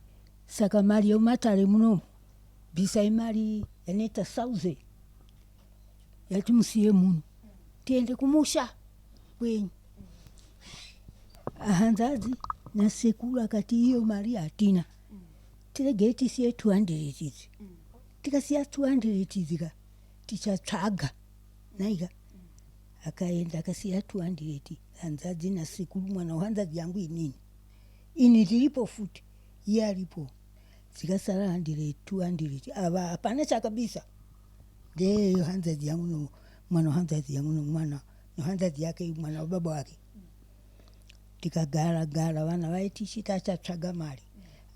saka mari yemumatare munomu bvisai mari yanoita 1000 yati musiye muno tiende kumusha kwenyu hanzadzi nasekuru akati iyo mari hatina tiregei tisiye 200 idzi tikasiya 200 idzi ka tichatsvaga naika akaenda akasiya 200 hanzadzi nasekuru mwana wehanzadzi yangu inini ini tiripo futi iye aripo dzikasara 100 200 ava hapana chakabisa ndeyeyo hanzadzi yangu no mwana wehanzadzi yangu nomwana nohanzadzi yake mwana wababa wake tikagara gara vana vaitichiti achatsvaga mari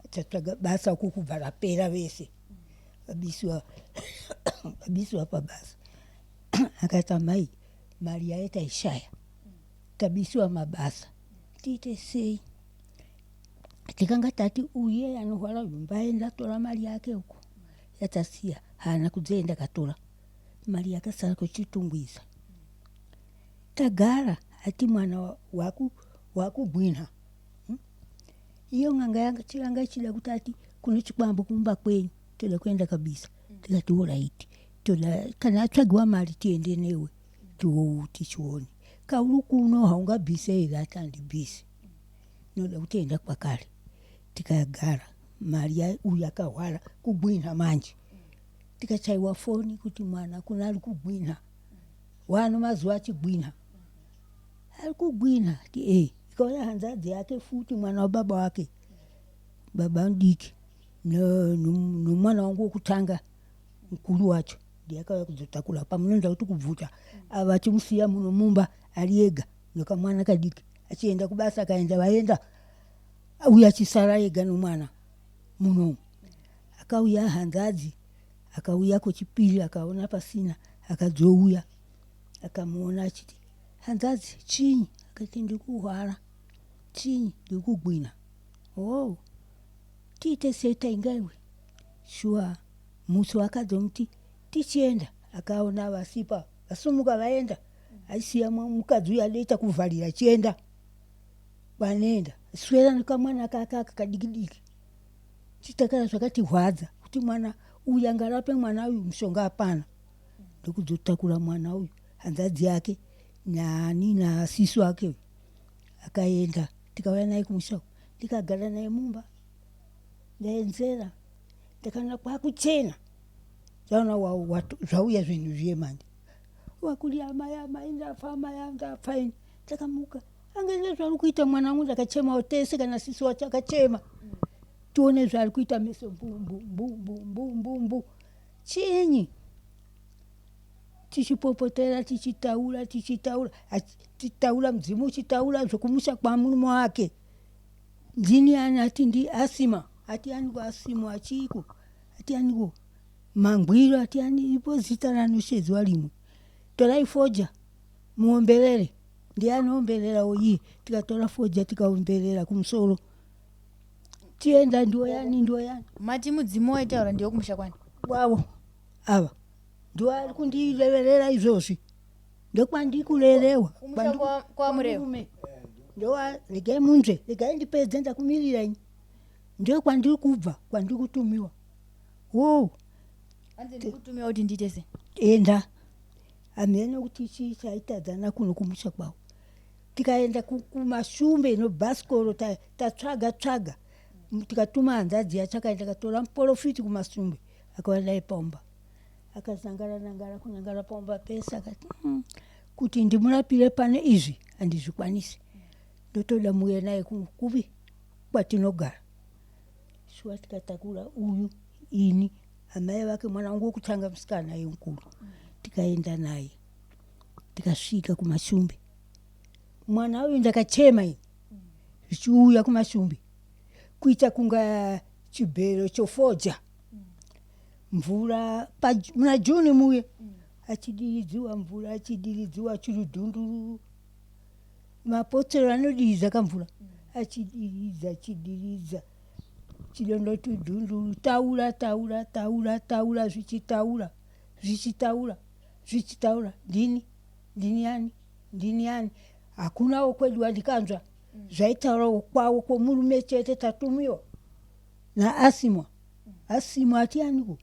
achatsvaga basa uku kubva rapera vese vabisiwa vabisiwa pabasa akati amai mari yaye taishaya tabisiwa mabasa tiite sei tikanga tati uye anorwara uyu mbaenda tora mari yake uko yatasiya haana kudzoenda katora mari yakasara kuchitungwiza tagara ati mwana wakugwinha hmm? iyo n'anga yanga chiranga ichida kuti ati kune chikwambo kumba kwenyu toda kuenda kabisa tikati oraiti toda kana atsvagiwa mari tiende newe tichione kauri kuno haungabvise here ati handibvise noda kutoenda kwakare tikagara mari uyu akahwara kugwinha manje tikachaiwa foni kuti mwana kuna ari kugwinha wano mazuva achigwinha ari kugwinha ti e ikauya hanzadzi yake futi mwana wababa wake baba mudiki nomwana wangu wokutanga mukuru wacho ndiye akauya kuzotakura pamunoenda kuti kubvuta ava achimusiya muno mumba ari ega nokamwana kadiki achienda kubasa akaenda vaenda uye achisara ega nomwana munomu akauya hanzadzi akauya kwechipiri akaona pasina Akadzouya akamuona achiti hanzadzi chinyi akati ndikuhwara chinyi ndikugwina oh tiite sei taingaiwe shuwa musi wakadzomuti tichienda akaona vasipa vasumuka vaenda aisiya mukadzi uyu adoita kuvharira achienda kwanoenda swera nekamwana kake aka kadikidiki chitakara zvakatirwadza kuti mwana uyu angarape mwana uyu mushonga hapana ndokudzotakura mwana uyu hanzadzi yake nani nasisi wake uyu akaenda tikauya naye kumusha uku ndikagara naye mumba ndaenzera ndakaona kwakuchena ndaona zvauya zvinhu zviye manje wakuri amai amai ndafa amai ndafa ini ndakamuka angaenda zvaari kuita mwana wangu ndakachemawo tese kana sisi wacho akachema tione zvaari kuita meso mbu mbu mbu mbu mbu mbu mbu chinyi tichipopotera tichitaura tichitaura achitaura mudzimu uchitaura zvekumusha kwamurume wake ndini ani ati ndi asima ati aniko asimo achiiko ati aniko mangwiro ati ani ipo zita ranoshedziwa rimwe torai foja muomberere ndiye anoombererawo iye tikatora foja tikaomberera kumusoro tienda ndiwo yani ndiwo yani mati mudzimu waitaura ndiwo kumusha kwani wavo ava ndiwo ari kundireverera izvozvi ndokwandikurerewa Kumusha kwaMurewa. ndowa regai munzve regai ndipedze ndakumirira ini ndokwandiri kubva kwandiri kutumiwa wo hanzi ndikutumiwa kuti ndiite sei enda hamene kuti chii chaitadzana kuno kumusha kwavo tikaenda kumashumbe nobhasikoro tatsvaga tsvaga tikatuma hanzadzi yacho akaenda akatora muporofiti kumasumbe akauya naye paumba akazangara nangara kunangara paumba pese akati kuti ndimurapire pane izvi handizvikwanisi ndotoda muuye naye kupi kwatinogara shuwa tikatakura uyu ini amai vake mwana wangu wekutanga musikana iye mukuru tikaenda naye tikasvika kumashumbe mwana uyu ndakachema ini zvichiuya kumashumbe kuita kunga chibhero chofodya mvura muna june muye achidiridziwa mvura achidiridziwa chirudhunduru mapotsero anodiridza kamvura achidiridza achidiridza chidondoti dhunduru taura taura taura taura zvichitaura zvichitaura zvichitaura ndini ndini yani ndini yani hakunawo kwedu wandikanzwa zvaitaurawo kwavo kwomurume chete tatumiwa naasimwa asimwa ati aniko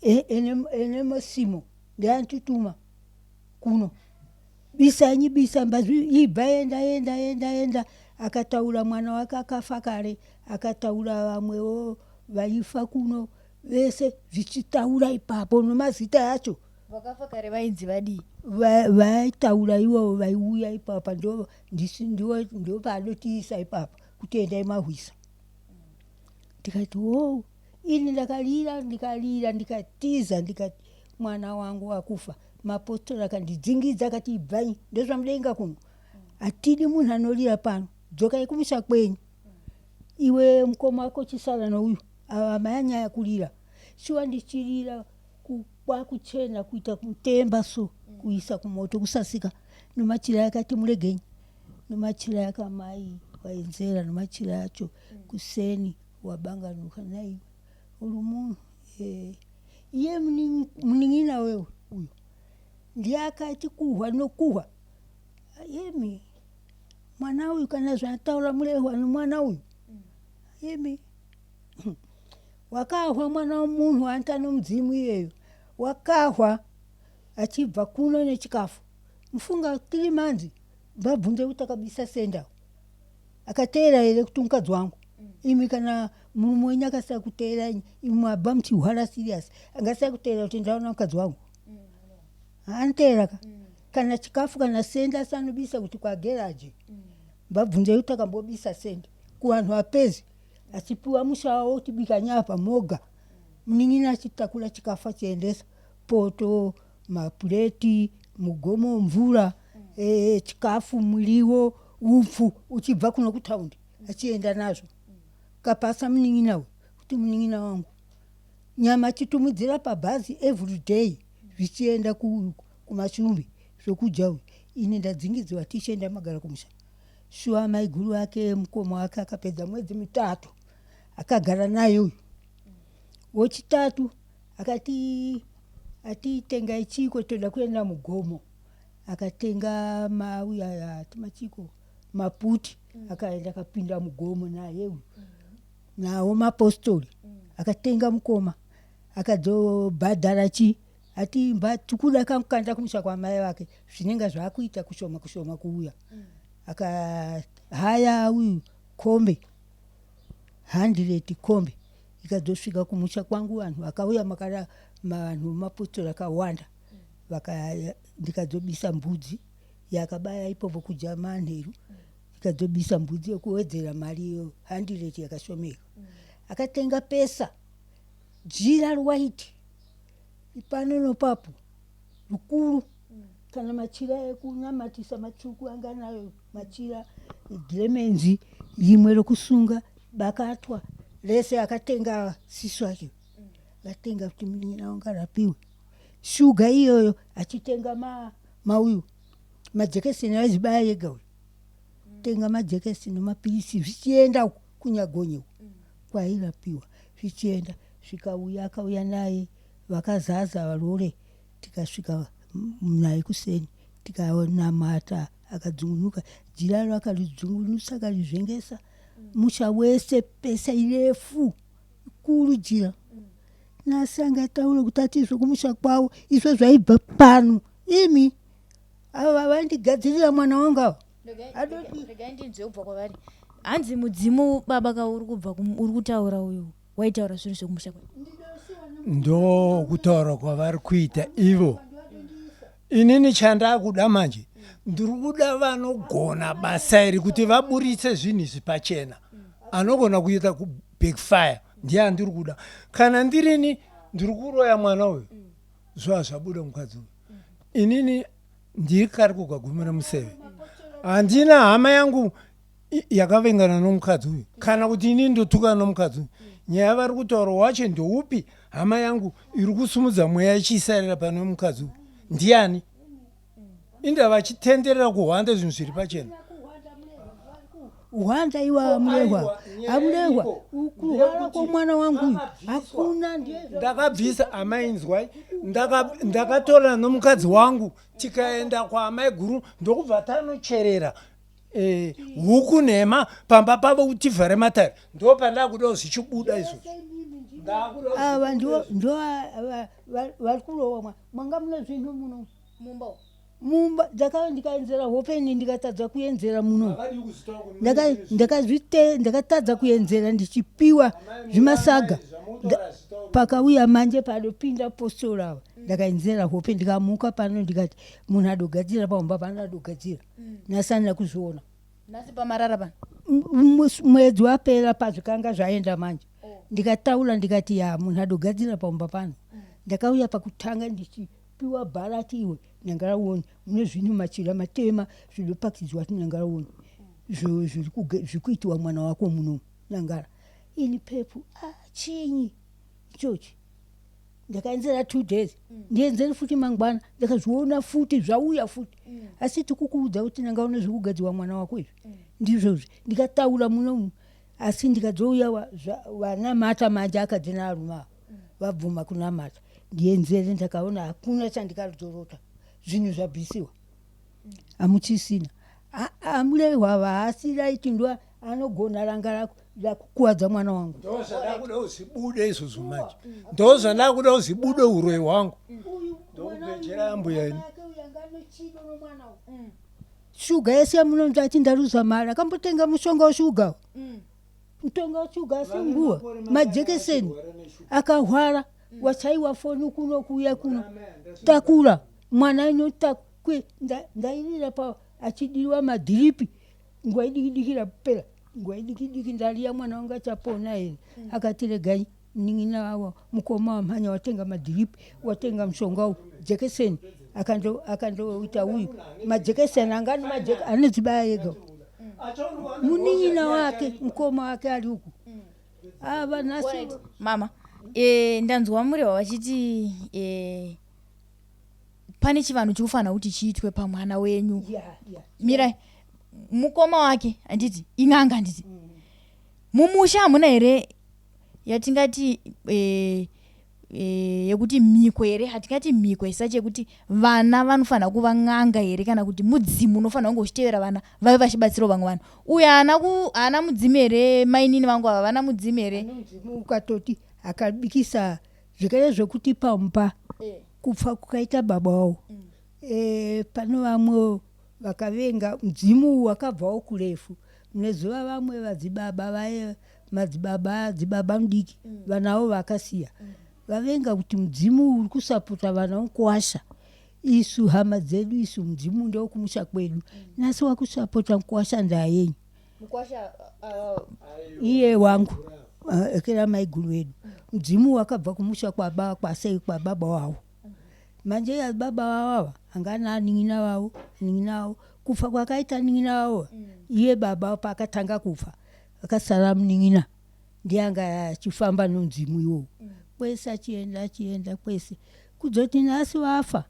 ene masimo ndianitutuma kuno bisanyi bisa mbazvi ibva enda enda enda enda akataura mwana wake akafa kare akataura vamwewo vaifa kuno vese zvichitaura ipapo nomazita acho vakafa kare vainzi vadii vaitaura ivovo vaiuya ipapa ndo paanotiisa ipapa kuti endai mahwisa ndikati wo ini ndakalira ndikalira ndikatiza ndikati mwana wangu wakufa mapostori akandidzingidza akati ibvai ndozvamudenga kuno hatidi munhu anorira pano dzokai kumusha kwenyu iwe mukoma wako chisara nouyu ava mayanyaya kurira shuwa ndichirira kwakuchena kuita kutemba so kuisa kumoto kusasika nomachira akati muregenyi nomachira akamai waenzera nomachira acho kuseni wabanganuka naiwe uri munhu eh. Iye munin'ina wewe uyo ndiye akati kuhwa nokuhwa yemi mwana uyu kana zvataura murehwa nomwana uyu yemi wakahwa mwana womunhu anita nomudzimu iyeyo wakahwa achibva kuno nechikafu mufunga tiri manzi mbabvunze kuti akabisa senda akateera here kuti mukadzi wangu imi kana murume wenyu akasaya kuteera imi mabva muchihwara serious angasaya kuteera kuti ndaona mukadzi wangu anoteera ka kana chikafu kana senda asi anobisa kuti kwageraji mbabvunze kuti akambobisa senda kuvanhu vapezi achipiwa musha wavo kuti bika nyapa moga munin'ina achitakura chikafu achiendesa poto mapureti mugomo mvura e, chikafu muriwo upfu uchibva kuno kutaundi achienda nazvo kapasa munin'ina uyu kuti munin'ina wangu nyama achitumidzira pabhazi every day. zvichienda kumashumbi zvokudya uyu ini ndadzingidziwa tichienda magara kumusha shuwa maiguru vake mukoma wake akapedza mwedzi mitatu akagara naye uyu wechitatu akati atitengai chiko toda kuenda mugomo akatenga mauya aya ati machiko maputi akaenda akapinda mugomo naye uyu nawo mapostori akatenga mukoma akadzobhadhara chi ati imba tikuda kamukanda kumusha kwamai vake zvinenge zvakuita kushoma kushoma kuuya akahaya uyu kombe handireti kombe ikadzosvika kumusha kwangu vanhu vakauya makara vanhu mapostori akawanda vaka ndikadzobisa mbudzi yakabaya ipopo kudya manheru ndikadzobisa mbudzi yekuwedzera mari iyo handireti yakashomeka akatenga pesa jira rwaiti pano nopapo rukuru kana machira ekunamatisa matsvuku anga nayo machira gemenzi rimwe rokusunga bakatwa rese akatenga sisu acho akatenga kuti munin'ina wangu arapiwe shuga iyoyo achitenga ma mauyu majekeseni aizibaya yega uyu tenga majekeseni nemapirisi zvichienda kunyagonye kwairapiwa zvichienda zvikauya akauya naye vakazaza varore tikasvika naye kuseni tikanamata akadzungunuka jira raro akaridzungunusa akarizvengesa musha wese pesa irefu ikuru jira nhasi angataure kuti ati zvokumusha kwavo izvo zvaibva pano imi ava vaindigadzirira mwana wangu ava regai ndinzwe kubva kwavari hanzi mudzimu baba ka uri kubva uri kutaura uyu waitaura zvinhu zvekumusha kwedu ndokutaura kwavari kuita ivo inini chandakuda manje ndiri kuda vanogona basa iri kuti vaburitse zvinhu izvi pachena anogona kuita kubackfire ndiye andiri kuda kana ndirini ndiri kuroya mwana uyu zviva zvabuda mukadzi uyu inini ndiri kari kugagumira museve handina hama yangu yakavengana nomukadzi uyu kana kuti inini ndotukana nomukadzi uyu nyaya vari kutaura wacho ndoupi hama yangu iri kusumudza mweya ichiisarira pane mukadzi uyu ndiani inda vachitenderera kuhwanda zvinhu zviri pachena hwanda iwa amurehwa amurehwa kurwara kwomwana wangu uyu hakuna ndakabvisa amainzwai ndakatorana nomukadzi wangu tikaenda kwaamai guru ndokubva tanocherera eh, huku nhema pamba pavo kuti tivhare matare ndo pandakudawo zvichibuda izvozvo ava ndo vari kurowa mwanga mune zvinhu muno mumba mumba ndakava ndikaenzera hope ini ndikatadza kuenzera muno ndakatadza kuenzera ndichipiwa zvimasaga pakauya manje padopinda postora ava ndakaenzera hope ndikamuka pano ndikati munhu adogadzira paumba pano adogadzira nhasi andina kuzviona nhasi pamarara pano mwedzi wapera pazvikanga zvaenda manje oh. ndikataura ndikati ya munhu adogadzira paumba pano ndakauya pakutanga ndichipiwa bharati iwe nyangara uone mune zvinhu machira matema zvinopakidzwa ti nyangara uone zviri kuitiwa mwana wako muno nyangara ini pepu ah, chinyi ichochi ndakaenzera two days mm. ndienzere futi mangwana ndakazviona futi zvauya futi mm. asi tikukuudza kuti nanga une zvekugadziwa mwana wako izvi mm. ndizvozvi ndikataura muno asi ndikadzouya vanamata manje akadzi naarume ava vabvuma kunamata ndienzere ndakaona hakuna chandikadzorota zvinhu zvabvisiwa hamuchisina amurehwa haasi raiti ndo anogona ranga rako rakukuwadza mwana wangu ndozvandakuda uzibude izvozvo manje ndozvandakuda uzibude uroyi hwangu ndokubhejera ambuya ini shuga yese yamunonzi ati ndaruza mari akambotenga mushonga weshuga mutonga weshuga asi nguva majekeseni akahwara wachaiwa foni kuno kuuya kuno takura mwana inotakwe ndairira pa achidiwa madhiripi nguva idikidiki rapera nguva idikidiki ndariya mwana wangu achapona here mm. akati regai munin'ina wawo mukoma wamhanya watenga madhiripi watenga mushonga u jekeseni akandoita uyu majekeseni anga anodzibaya ega munin'ina wake mukoma wake ari uku ava nhasi mama e, ndanzwa murehwa vachiti e, Pane chivanhu chikufanira kuti chiitwe pamwana wenyu. Mirai, mukoma wake handiti in'anga handiti? Mumusha hamuna here yatingati eh, eh, yekuti mhiko here? Hatingati mhiko isachi yekuti vana vanofanira kuva n'anga here, kana kuti mudzimu unofanira kunge uchitevera vana vave vachibatsirawo vamwe vanhu? Uyu haana ku haana mudzimu here? Mainini vangu ava vana mudzimu here? Mudzimu ukatoti akabikisa zvekare zvekuti pamba kupfa kukaita baba wavo e, pano vamwe vakavenga mudzimu wakabvawo kurefu munezuva vamwe vadzibaba vaye madzibaba dzibaba mudiki vanavo vakasiya vavenga kuti mudzimu uri kusapota vana mukuwasha isu hama dzedu isu mudzimu ndewekumusha kwedu nhasi wakusapota mukuwasha ndaa yenyu. Mukwasha Iye wangu ekera maiguru vedu mudzimu wakabva kumusha kwaba kwasei kwababa wavo manje ya baba vavo ava angana anin'ina vavo nin'ina vavo kufa kwakaita nin'ina vavo iye baba paakatanga kufa akasara munin'ina ndiye anga achifamba nomudzimu iwowo kwese achienda achienda kwese kudzoti nhasi wafa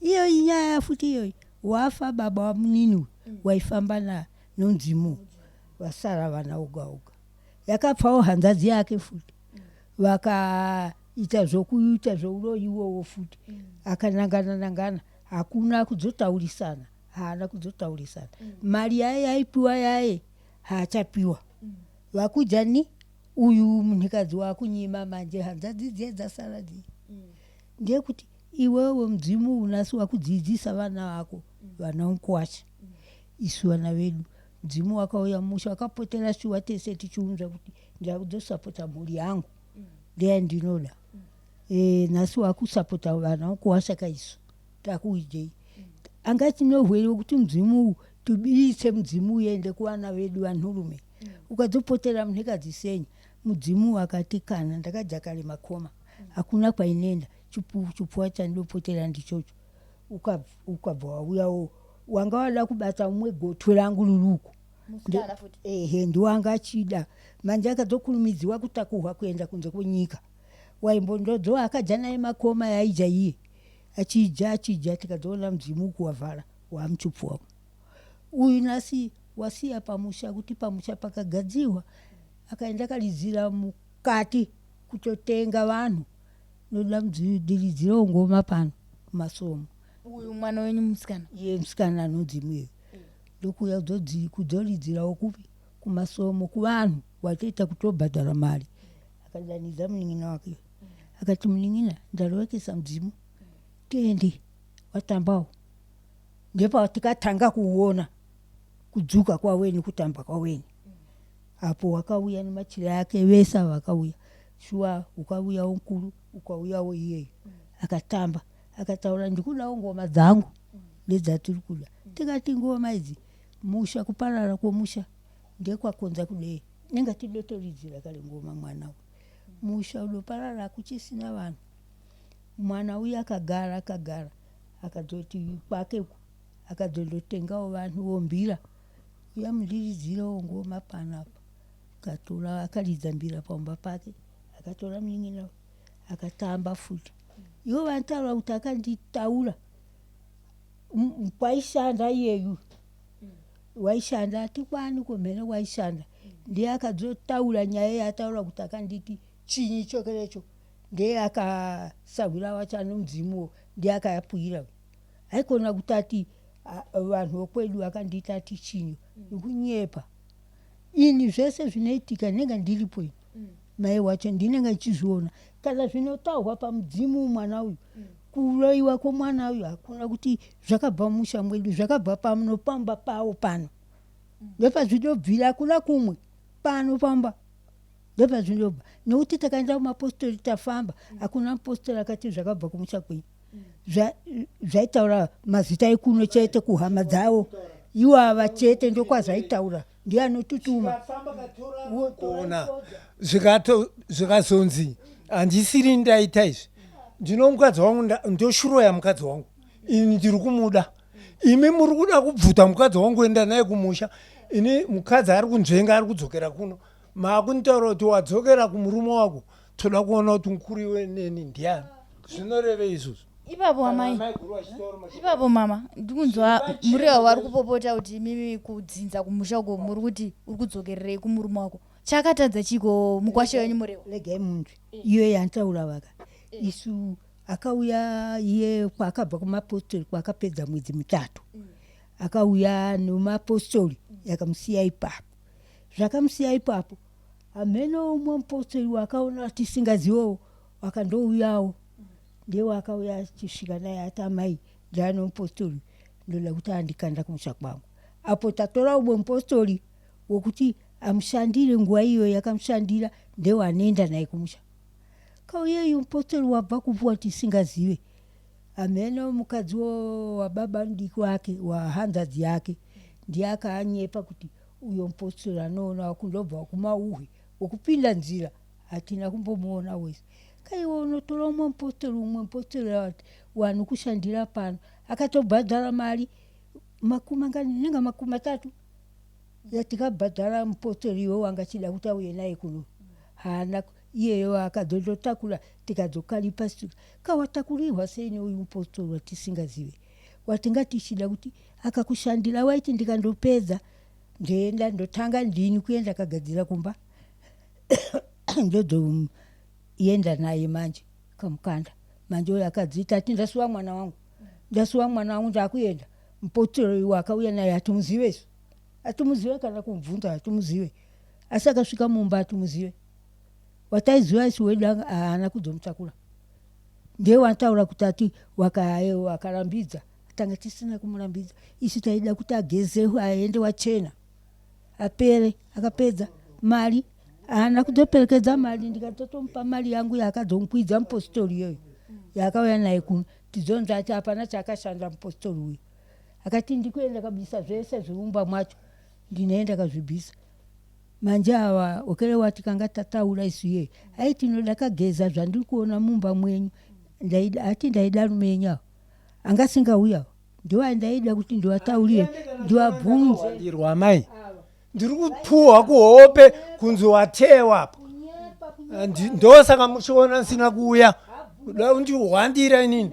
iyo inyaya futi iyoyi wafa baba wamunini uyu waifamba na nomudzimu vasara vana oga oga yakapfawo hanzvadzi yake futi vakaita zvokuita zvouroyi iwowo futi akanangana nangana hakuna kudzotaurisana haana kudzotaurisana mari yaye yaipiwa yaye haachapiwa vakudya ni uyu munhukadzi wakunyima manje hanzvadzi dziye dzasara dziye ndeyekuti iwewe mudzimu unasi wakudzidzisa vana vako vana mukwasha isu vana vedu mudzimu wakauya musha wakapotera shuwa tese tichiunza kuti ndakudzosapota mhuri yangu ndeyandinoda e, nhasi wakusapota vana mukuwasha kaisu takuijei anga chinohwere wekuti mudzimu uwu tibise mudzimu uende kuvana vedu vanhurume ukadzopotera munhikadzi senyi mudzimu wakati kana ndakajakare makoma hakuna kwainenda chipfuwa chandinopotera ndichocho ukabva wauyawo wanga wada kubata umwe gotwe rangu riri uko. Musikana futi. Ehe, ndiwanga achida manje akadzokurumidziwa kutakurwa kuenda kunze kwenyika waimbondodzo akadya naye makoma yaidya iye achidya achidya tikadzoona mudzimu uku wavhara wamuchipfuwa uyu nhasi wasiya pamusha kuti pamusha pakagadzirwa akaenda akaridzira mukati kutotenga vanhu noda diridzirawo ngoma pano kumasomo. Uyu mwana wenyu musikana? Iye musikana anonzi muye ndokuuya kudzoridzirawo kupi kumasomo kuvanhu watoita kutobhadhara mari akadanidza munin'ina wake akati munin'ina ndarovekesa mudzimu tiende watambawo ndepatikatanga kuuona kudzuka kwaweni kutamba kwaweni apo wakauya nemachira ake vese ava vakauya shuwa ukauyawo mukuru ukauyawo iyeyo akatamba akataura ndikudawo ngoma dzangu ndedzatiri kuda tikati ngoma idzi musha kuparara kwomusha ndekwakonza kudei nenga tidotoridzira kare ngoma mwana uyu musha udoparara kuchisina vanhu mwana uyu akagara akagara akadzoti kwake uku akadzondotengawo vanhu vombira uya mundiridzirewo ngoma panapa akatora akaridza mbira pamba pake akatora munin'ina akatamba futi ivo vanotaura kuti akanditaura kwaishanda iyeyu waishanda atikwani kumhene waishanda ndiye akadzotaura nyaya yataura kuti akanditi chinyi chokerecho ndiye akasahwira wacho ane mudzimuwo ndiye akayapwira haikona kuti ati vanhu vokwedu vakanditi ati chinyi nekunyepa ini zvese zvinoitika ndinenge ndiripo ini mai wacho ndinenge ndichizviona kana zvinotaurwa pamudzimu mwana uyu kuroyiwa kwomwana uyu hakuna kuti zvakabva mumusha mwedu zvakabva pano pamba pavo pano ndopazvinobvira hakuna kumwe pano pamba ndopazvinobva nokuti takaenda kumapostori tafamba hakuna mupostori akati zvakabva kumusha kwenyu zvaitaura mazita ekuno chete kuhama dzavo iwava chete ndokwazvaitaura ndiye anotutuma Kuona zvikazonzi handisiri ndaita izvi ndino mukadzi wangu ndoshuroya mukadzi wangu ini ndiri kumuda imi muri kuda kubvuta mukadzi wangu enda naye kumusha ini mukadzi ari kunzvenga ari kudzokera kuno maakunditaura kuti wadzokera kumurume wako toda kuona kuti mukuru iwe neni ndiani zvinoreve izvozvo. Ipapo amai, ipapo mama, ndikunzwa murewa vari kupopota kuti mimi kudzinza kumusha uko muri kuti uri kudzokererei kumurume wako. Chakatadza chiko mukwasha wenyu murewa? Regai munzwe iyo yantaura vaka isu akauya iye kwaakabva kumapostori kwaakapedza mwedzi mitatu akauya nemapostori yakamusiya ipapo zvakamusiya ipapo hameno umwe mupostori wakaona tisingazivewo wakandouyawo ndiye wakauya achisvika naye ati amai ndane mupostori ndoda kuti andikanda kumusha kwangu apo tatora umwe mupostori wokuti amushandire nguva iyo yakamushandira ndewanoenda naye kumusha kauyeyu mupostori wabva kupuwa tisingazive hameno mukadzi wababa mudiki wake wahanzadzi yake ndiye akaanyepa kuti uyo mupostori anoona kundobva kumauhwe wokupinda nzira hatina kumbomuona wese kaiwe unotora umwe mupostori umwe mupostori wanokushandira pano akatobhadhara mari makumi angani nenga makumi matatu yatikabhadhara mupostori iwe wanga achida kuti auye naye kuno haana iyeyo akadzondotakura tikadzokaripa kawatakurirwa sei neuyu mupostori watisingazive watinga tichida kuti akakushandira waiti ndikandopedza ndoenda ndotanga ndini kuenda kagadzira kumba ndozoenda naye manje kamukanda manje uyo akadziita ati ndasuwa mwana wangu ndasuwa mwana wangu ndakuenda mupostori wakauya naye hatumuzive isu hatumuzive kana kumubvunza hatumuzive asi akasvika mumba hatumuzive wataiziva isu wedu haana kuzomutakura ndiye wataura kuti ati wakarambidza tanga tisina kumurambidza isu taida kuti ageze aende wachena apere akapedza mari haana kuzoperekedza mari ndikatotomupa mari yangu yaakadzomukwidza mupositori iyoyo yaakauya naye kuno tizonzi ati hapana chaakashanda mupositori uyu akati ndikuenda kabisa zvese zviumba mwacho ndinoenda kazvibvisa manje awa okere wati kanga tataura isu iye ai tinoda kageza zvandiri kuona mumba mwenyu ndaida ati ndaida rume yenyu awa angasingauya ndiwandaida kuti ndiwataurire ndiwabvunze ndirwa amai ndiri kupuhwa kuhope kunzi watewa apo ndosaka muchiona ndisina kuuya kuda kundihwandira inini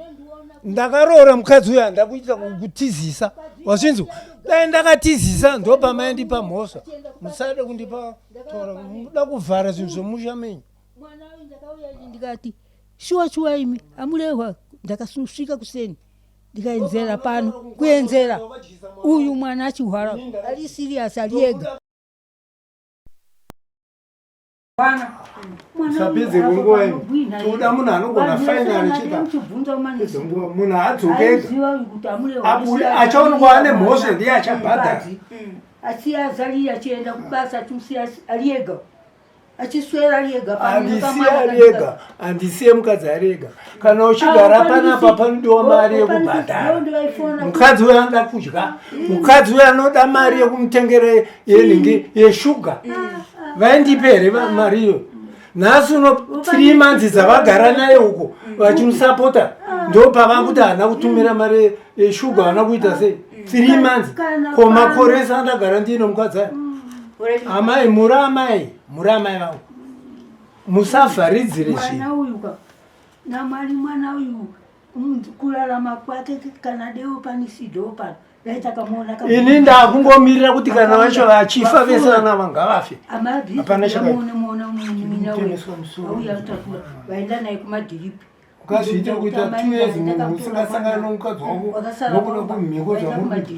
ndakaroora mukadzi uyo handakuita kutizisa wazvinzwa dai ndakatizisa ndopamaindipa mhosva musade kundipa tora muda kuvhara zvinhu zvomusha menyu mwana uyu ndakauya ini ndikati shuwa shuwa imi amurehwa ndakasvika kuseni ndikaenzera pano kuenzera uyu mwana achihwara ari serious ari ega Usapedze nguva ino. Toda munhu anogona final chita. Pedze nguva munhu adzoke ega. Abude achaonekwa ane mhosva ndiye achabhadhara. Asi azali achienda kubasa achimusiya ari ega. Achiswera ari ega Handisiye ari ega. Handisiye mukadzi ari ega. Kana uchigara panapa panodiwa mari yekubhadhara. Mukadzi uyo anoda kudya. Mukadzi uyo anoda mari yekumutengera yenhingi yeshuga. Vaindipe here mari iyo? Nhasi uno 3 months dzavagara naye uko vachimusapota ndopavakuti haana kutumira mari yeshuga haana kuita sei 3 months ko makore ese andagara ndiine mukadzi aya amai muri amai muri amai vangu musavharidzire zvinhu uyu ka namwari mwana uyu kurarama kwake kana deo panisido pano dai takamuona ini ndakungomirira kuti kana vacho vachifa vese vana vanga ngavafe hapana chakauya vaenda naye kumadhiripi ukazviita kuita 2 years munhu usingasangani nomukadzi wako nokuda kwemhiko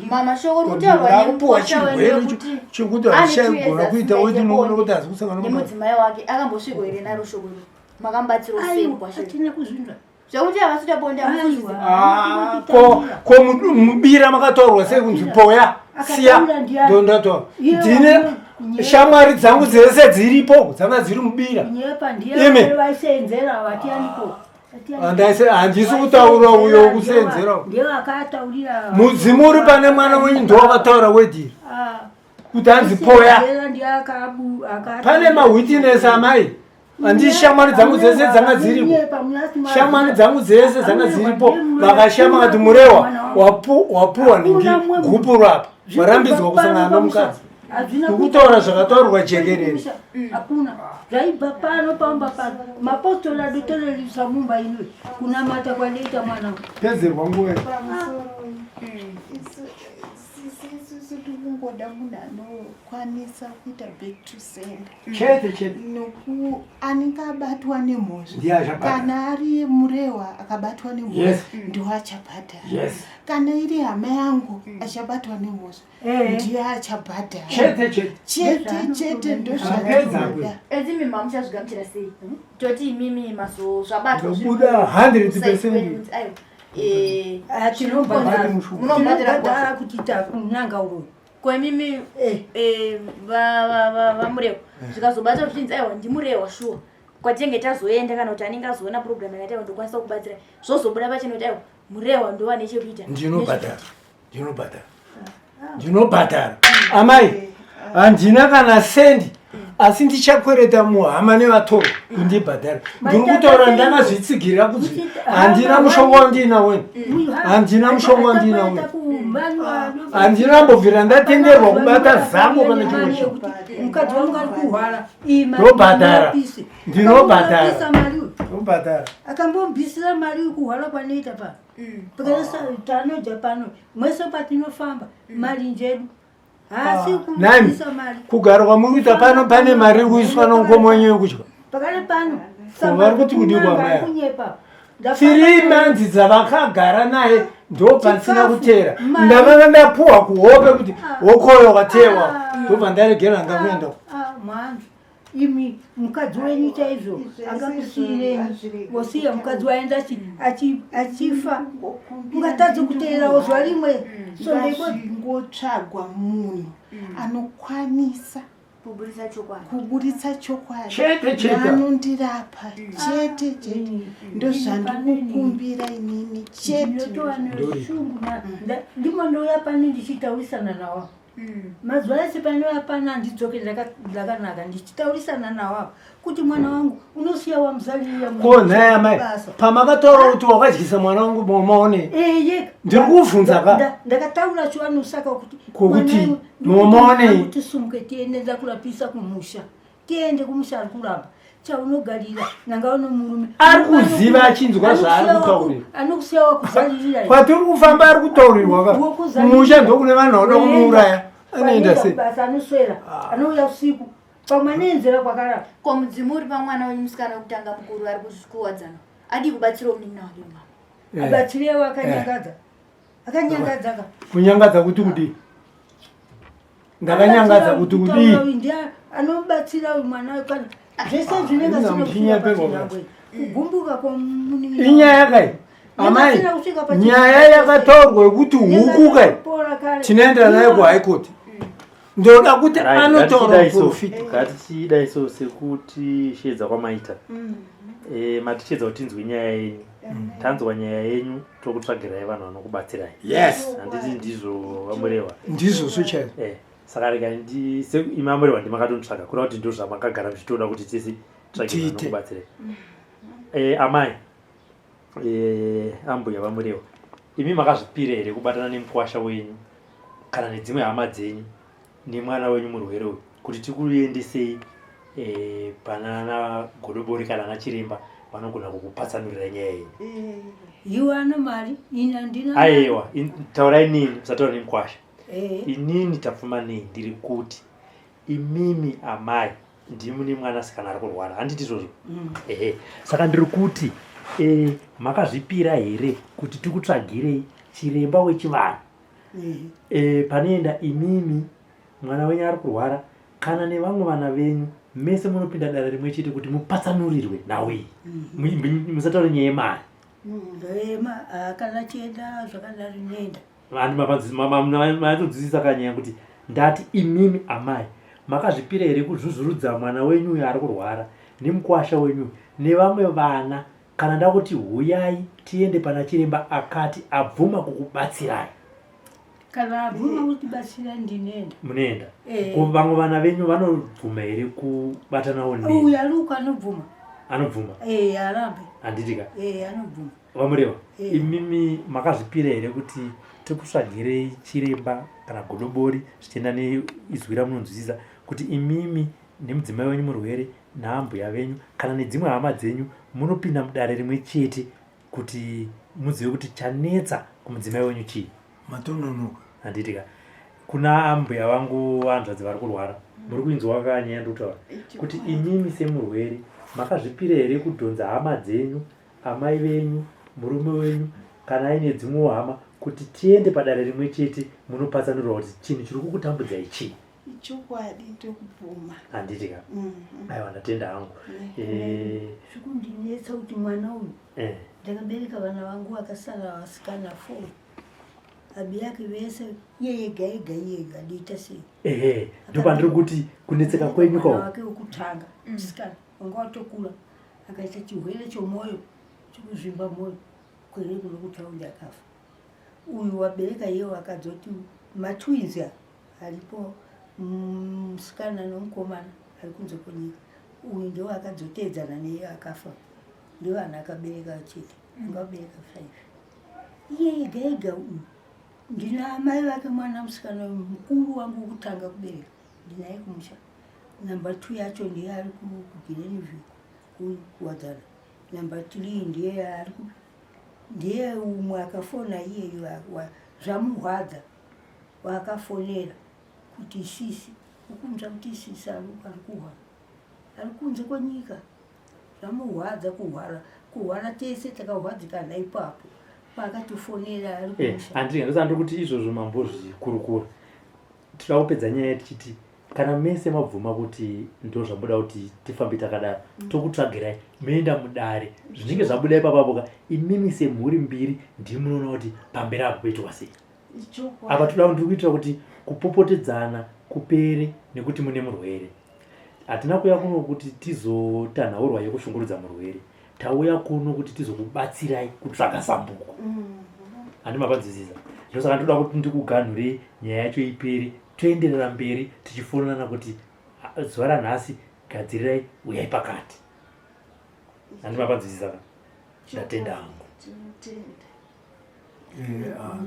Mama, shoko riri kutaurwa zvamurikupuwa nemukwasha wenyu chirwere rekuti chekuti ane hazvichaigona two years kuita weti asingaite nokuda bonde kuti hazi kusangana nomukadzi nemudzimai wake akambosvikwa here naro shoko iri makamubatsirawo sei Aiwa, mukwasha wenyu? hatina kuzvinzwa zvekuti havasi kuita bonde hamusi Ah, ko ko mubira makataurwa sei kunzi poya siya Akataura ndiani? ndondataura Iye ndine wano- shamwari dzangu dzese dziripo dzanga dziri mubira Kunyepa Imi. ndiye vaisenzera vatianiko Handisi kutaura uyo wekusenzera. Ndiye akataurira Mudzimu uri pane mwana wenyu ndowakataura wedhiri kuti hanzi poya ndiye akabu akataurira. pane mahwitinesi amai handii shamwari dzangu dzese dzanga dziripo shamwari dzangu dzese dzanga dziripo vakashama kati murewa wapuwa ningi gupuro apa warambidzwa kusangana nomukadzi. Hazvina Ndikutaura zvakataurwa jekerere. Hakuna zvaibva pano pamba pano mapostori adotorerisa mumba ino kunamata kwandoita mwana Pedzerwa nguva. Sisi isusu tikungoda munhu anokwanisa kuita back to sender. Chete, chete. Noku anenge abatwa nemhosva. Ndiye achabhadhara. Kana ari murehwa akabatwa nemhosva Yes. ndiwo achabhadhara. Yes. Kana iri hama yangu achabatwa nemhosva Eh. ndiye achabhadhara. Chete, chete. Chete chete Apedza ndozvatinoda. Edzi imi mamuchazvigamuchira sei? Toti imimi mazo zvabatwa zviri Ndobuda 100%. kuside kwenyu kuti aiwa, eh, Ah, tinobhadhara Munobhadhara tinobhadhara kuti takunanga uroyi. Kwemimi eh, vaMurehwa zvikazobata zvichinzi aiwa ndiMurehwa shuwa kwatinenge tazoenda kana kuti anenge azoona program yakati aiwa ndokwanisa kubatsira zvozobuda pachena kuti aiwa Murehwa ndova nechekuita Ndinobhadhara. Ndinobhadhara. Ndinobhadhara. Amai, handina kana sendi asi ndichakwereta muhama nevatorwa kundibhadhara. Ndiri kutaura ndakazvitsigirira kuti handina mushonga wandinawo ini. Handina mushonga wandinawo ini. Handina mbobvira ndatenderwa kubata zango kana chimwe chinhu. Mukadzi wangu ari kuhwara iyi mari Ndobhadhara. ndinobhise. Ndinobhadhara. Akambobvisa mari uyu. Ndobhadhara. Akambobvisira mari uyu kuhwara kwanoita pano. Pakaisa tanoja pano mwese patinofamba mari njedu. Haasi Nani kubvisa mari. kugara kwamuri kuita pano pane mari iri kuiswa nomukoma wenyu yekudya. Pakare pano. Ko vari kuti kudii kwamai ava? Kunyepa. Three months dzavakagara naye ndo pasina Chikafu, kuteera. mari. Ndakanga ndapuwa kuhope kuti wokoyo watewa ndobva ndaregera ndakuenda. Ah, mwanzu imi mukadzi wenyu chaizvo angakusiyirei wosiya mukadzi waenda achifa ungatadze kuteerawo zuva rimwe so ndiko Ngazvingotsvagwa munhu anokwanisa kuburitsa chokwadi kuburitsa chokwadi Chete, chete. Anondirapa chete chete ndozvandikukumbira inini chete. Ndinotova neshungu ndimo ndouya pano ndichitaurisana nawo mazuva ese panouya pano handidzoke ndakanaka ndichitaurisana nawo kuti mwana wangu unosiya wamuzalirira Ko nhai amai pamakataura kuti wakadyisa mwana wangu momaone eye Ndiri kuvhunza ka. Ndakataura chiwanosaka kuti Kokuti momaonei? tisumuke tiende ndakurapisa kumusha tiende kumusha ari kuramba chaunogarira nanga uno murume Ari kuziva achinzwa zvaari kutaurirwa. Anokusiya wakuzalirira Kwatiri kufamba ari kutaurirwa ka. Kumusha ndokune vanhu vanoda kumuuraya. Anoenda sei? Basa anoswera anouya usiku pamwe anenzera kwakarapa. Ko mudzimu uri pamwana wenyu musikana wekutanga mukuru ari kuzvikuwadzana adii kubatsirawo munin'ina wake mama? Eh. Abatsirewo akanyangadza akanyangadza ka. Kunyangadza kuti kudii? Ndakanyangadza kuti kudii? Ndiye anobatsira uyu mwana kana zvese zvinenge Ina zvisina kusvika muchinyepegwa pachinhambwe kugumbuka kwomunin'ina Inyaya kai? Amai, nyaya yakataurwa yekuti huku kai tinoendera nayo kuhigh court. Ndoda kuti Right, anotaura ngatichidai so. muprofita. Ngatichidai so sekutishedza kwamaita. Eh, matishedza kuti tinzwe nyaya yenyu. Tanzwa nyaya yenyu tokutsvagirai vanhu vanokubatsirai. Yes. Handiti ndizvo vaMurehwa. Ndizvozvo chaizvo. Eh, saka rega ndi se imi vaMurehwa ndimakatonditsvaga kureva kuti ndozvamakagara muchitoda kuti tisi tsvage vanhu Tiite. vanokubatsirai. Eh, amai. Eh, ambuya vaMurehwa. Imi makazvipira here kubatana nemukwasha wenyu kana nedzimwe hama dzenyu nemwana wenyu murwere uyu kuti tikuendesei eh, panana godobori kana ana chiremba vanogona kukupatsanurira nyaya yenyu? Iwe ano mari ini handina. Aiwa, taurai nini, musataura nemukwasha. Eh. Inini tapfuma nei ndiri kuti imimi amai ndimune mwanasikana ari kurwara handiti izvozvo? Ehe, saka ndiri kuti eh, makazvipira here kuti tikutsvagirei chiremba wechivanhu e, panoenda imimi mwana wenyu ari kurwara kana nevamwe vana venyu mese munopinda dare rimwe chete kuti mupatsanurirwe nhau iyi? Musataure nyaya yemari. Ema kana chienda zvakadaro inoenda. Vanhu matonzwisisa kanyaya kuti ndati imimi amai makazvipira here kuzvuzvurudza mwana wenyu uyo ari kurwara nemukwasha wenyu uyu nevamwe vana kana ndakuti huyai tiende pana chiremba akati abvuma kukubatsirai? Kana abvuma kutibatsira ndinoenda. Munoenda? Eh. Ko vamwe vana venyu vanobvuma here kubatanawo nemi? Uyu ari uko anobvuma. Anobvuma? Eh, arambe. Handiti ka? Eh, anobvuma. VaMurehwa, Eh. imimi makazvipira here kuti Tikutsvagirei chiremba kana godobori zvichienda neizwi ramunonzwisisa kuti imimi nemudzimai wenyu murwere naambuya venyu kana nedzimwe hama dzenyu munopinda mudare rimwe chete kuti muzive kuti chanetsa kumudzimai wenyu chii. Matononoka. Handiti ka kuna ambuya vangu hanzvadzi vari kurwara muri kuinzwa ka nyaya ndikutaura kuti imimi semurwere makazvipira here kudhonza hama dzenyu amai venyu murume wenyu kana aine dzimwewo hama kuti tiende padare rimwe chete munopatsanurwa kuti chinhu chiri kukutambudzai chii. Ichokwadi ndokubvuma. Handiti ka? Aiwa ndatenda hangu. Zvikundinetsa kuti mwana uyu ndakabereka vana vangu vakasara vasikana 4 abi yake vese iye ega ega iye andiita sei? Ehe, ndopandiri kuti kunetseka kwenyu ko. Mwana wake wekutanga musikana wanga watokura akaita chirwere chomwoyo chokuzvimba mwoyo kwere kuno kutaundi akafa. Uyu wabereka iye wakadzoti matwins aya aripo musikana nomukomana ari kunze kwenyika. Uyu ndiwo akadzoteedzana neiye akafa, ndiwo ana akabereka chete, anga abereka 5. Iye ega ega uyu ndina amai vake mwana musikana uyu mukuru wangu wekutanga kubereka ndinaye kumusha. Number 2 yacho ndiye ari kuGlenview kuWadzana. Number 3 ndiye ari ndiye umwe akafona iyeyu zvamurwadza waakafonera kuti sisi ukunzwa kuti sisi ari kurwara ari kunze kwenyika zvamurwadza kurwara kurwara tese takarwadzikana ipapo paakatofonera ari kumusha. Andiri ndosandiri kuti izvozvo mambozvikurukura tinoda kupedza nyaya tichiti kana mese mabvuma kuti ndozvamuda kuti tifambe takadaro tokutsvagirai moenda mudare zvinenge zvabuda ipapapo ka imimi semhuri mbiri ndimunoona kuti pamberi apo poitwa sei. Apa toda ndiri kuitira kuti kupopotedzana kupere nekuti mune murwere. Hatina kuuya kuno kuti tizotanhaurwa yekushungurudza murwere, tauya kuno kuti tizokubatsirai kutsvaga sambuko. Handi mapanzwisisa? Ndosaka ndoda kuti ndikuganhurei nyaya yacho ipere, toenderera mberi tichifonana kuti zuva ranhasi gadzirirai uyai pakati. Handi mapanzwisisa ka? Ndatenda hangu.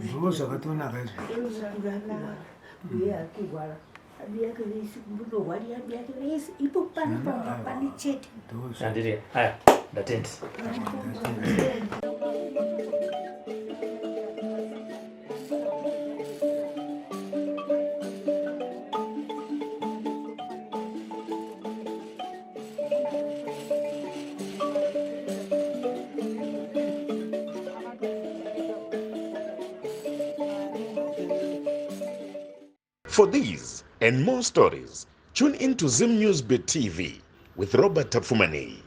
Zviro zvakatonaka izvi. Uye ari kurwara abi yake vese kumbotorwarira abi yake vese ipo pano pamba pane chete. Andiri aya ndatenda. For these and more stories, tune in to Zim News Bit TV with Robert Tafumani.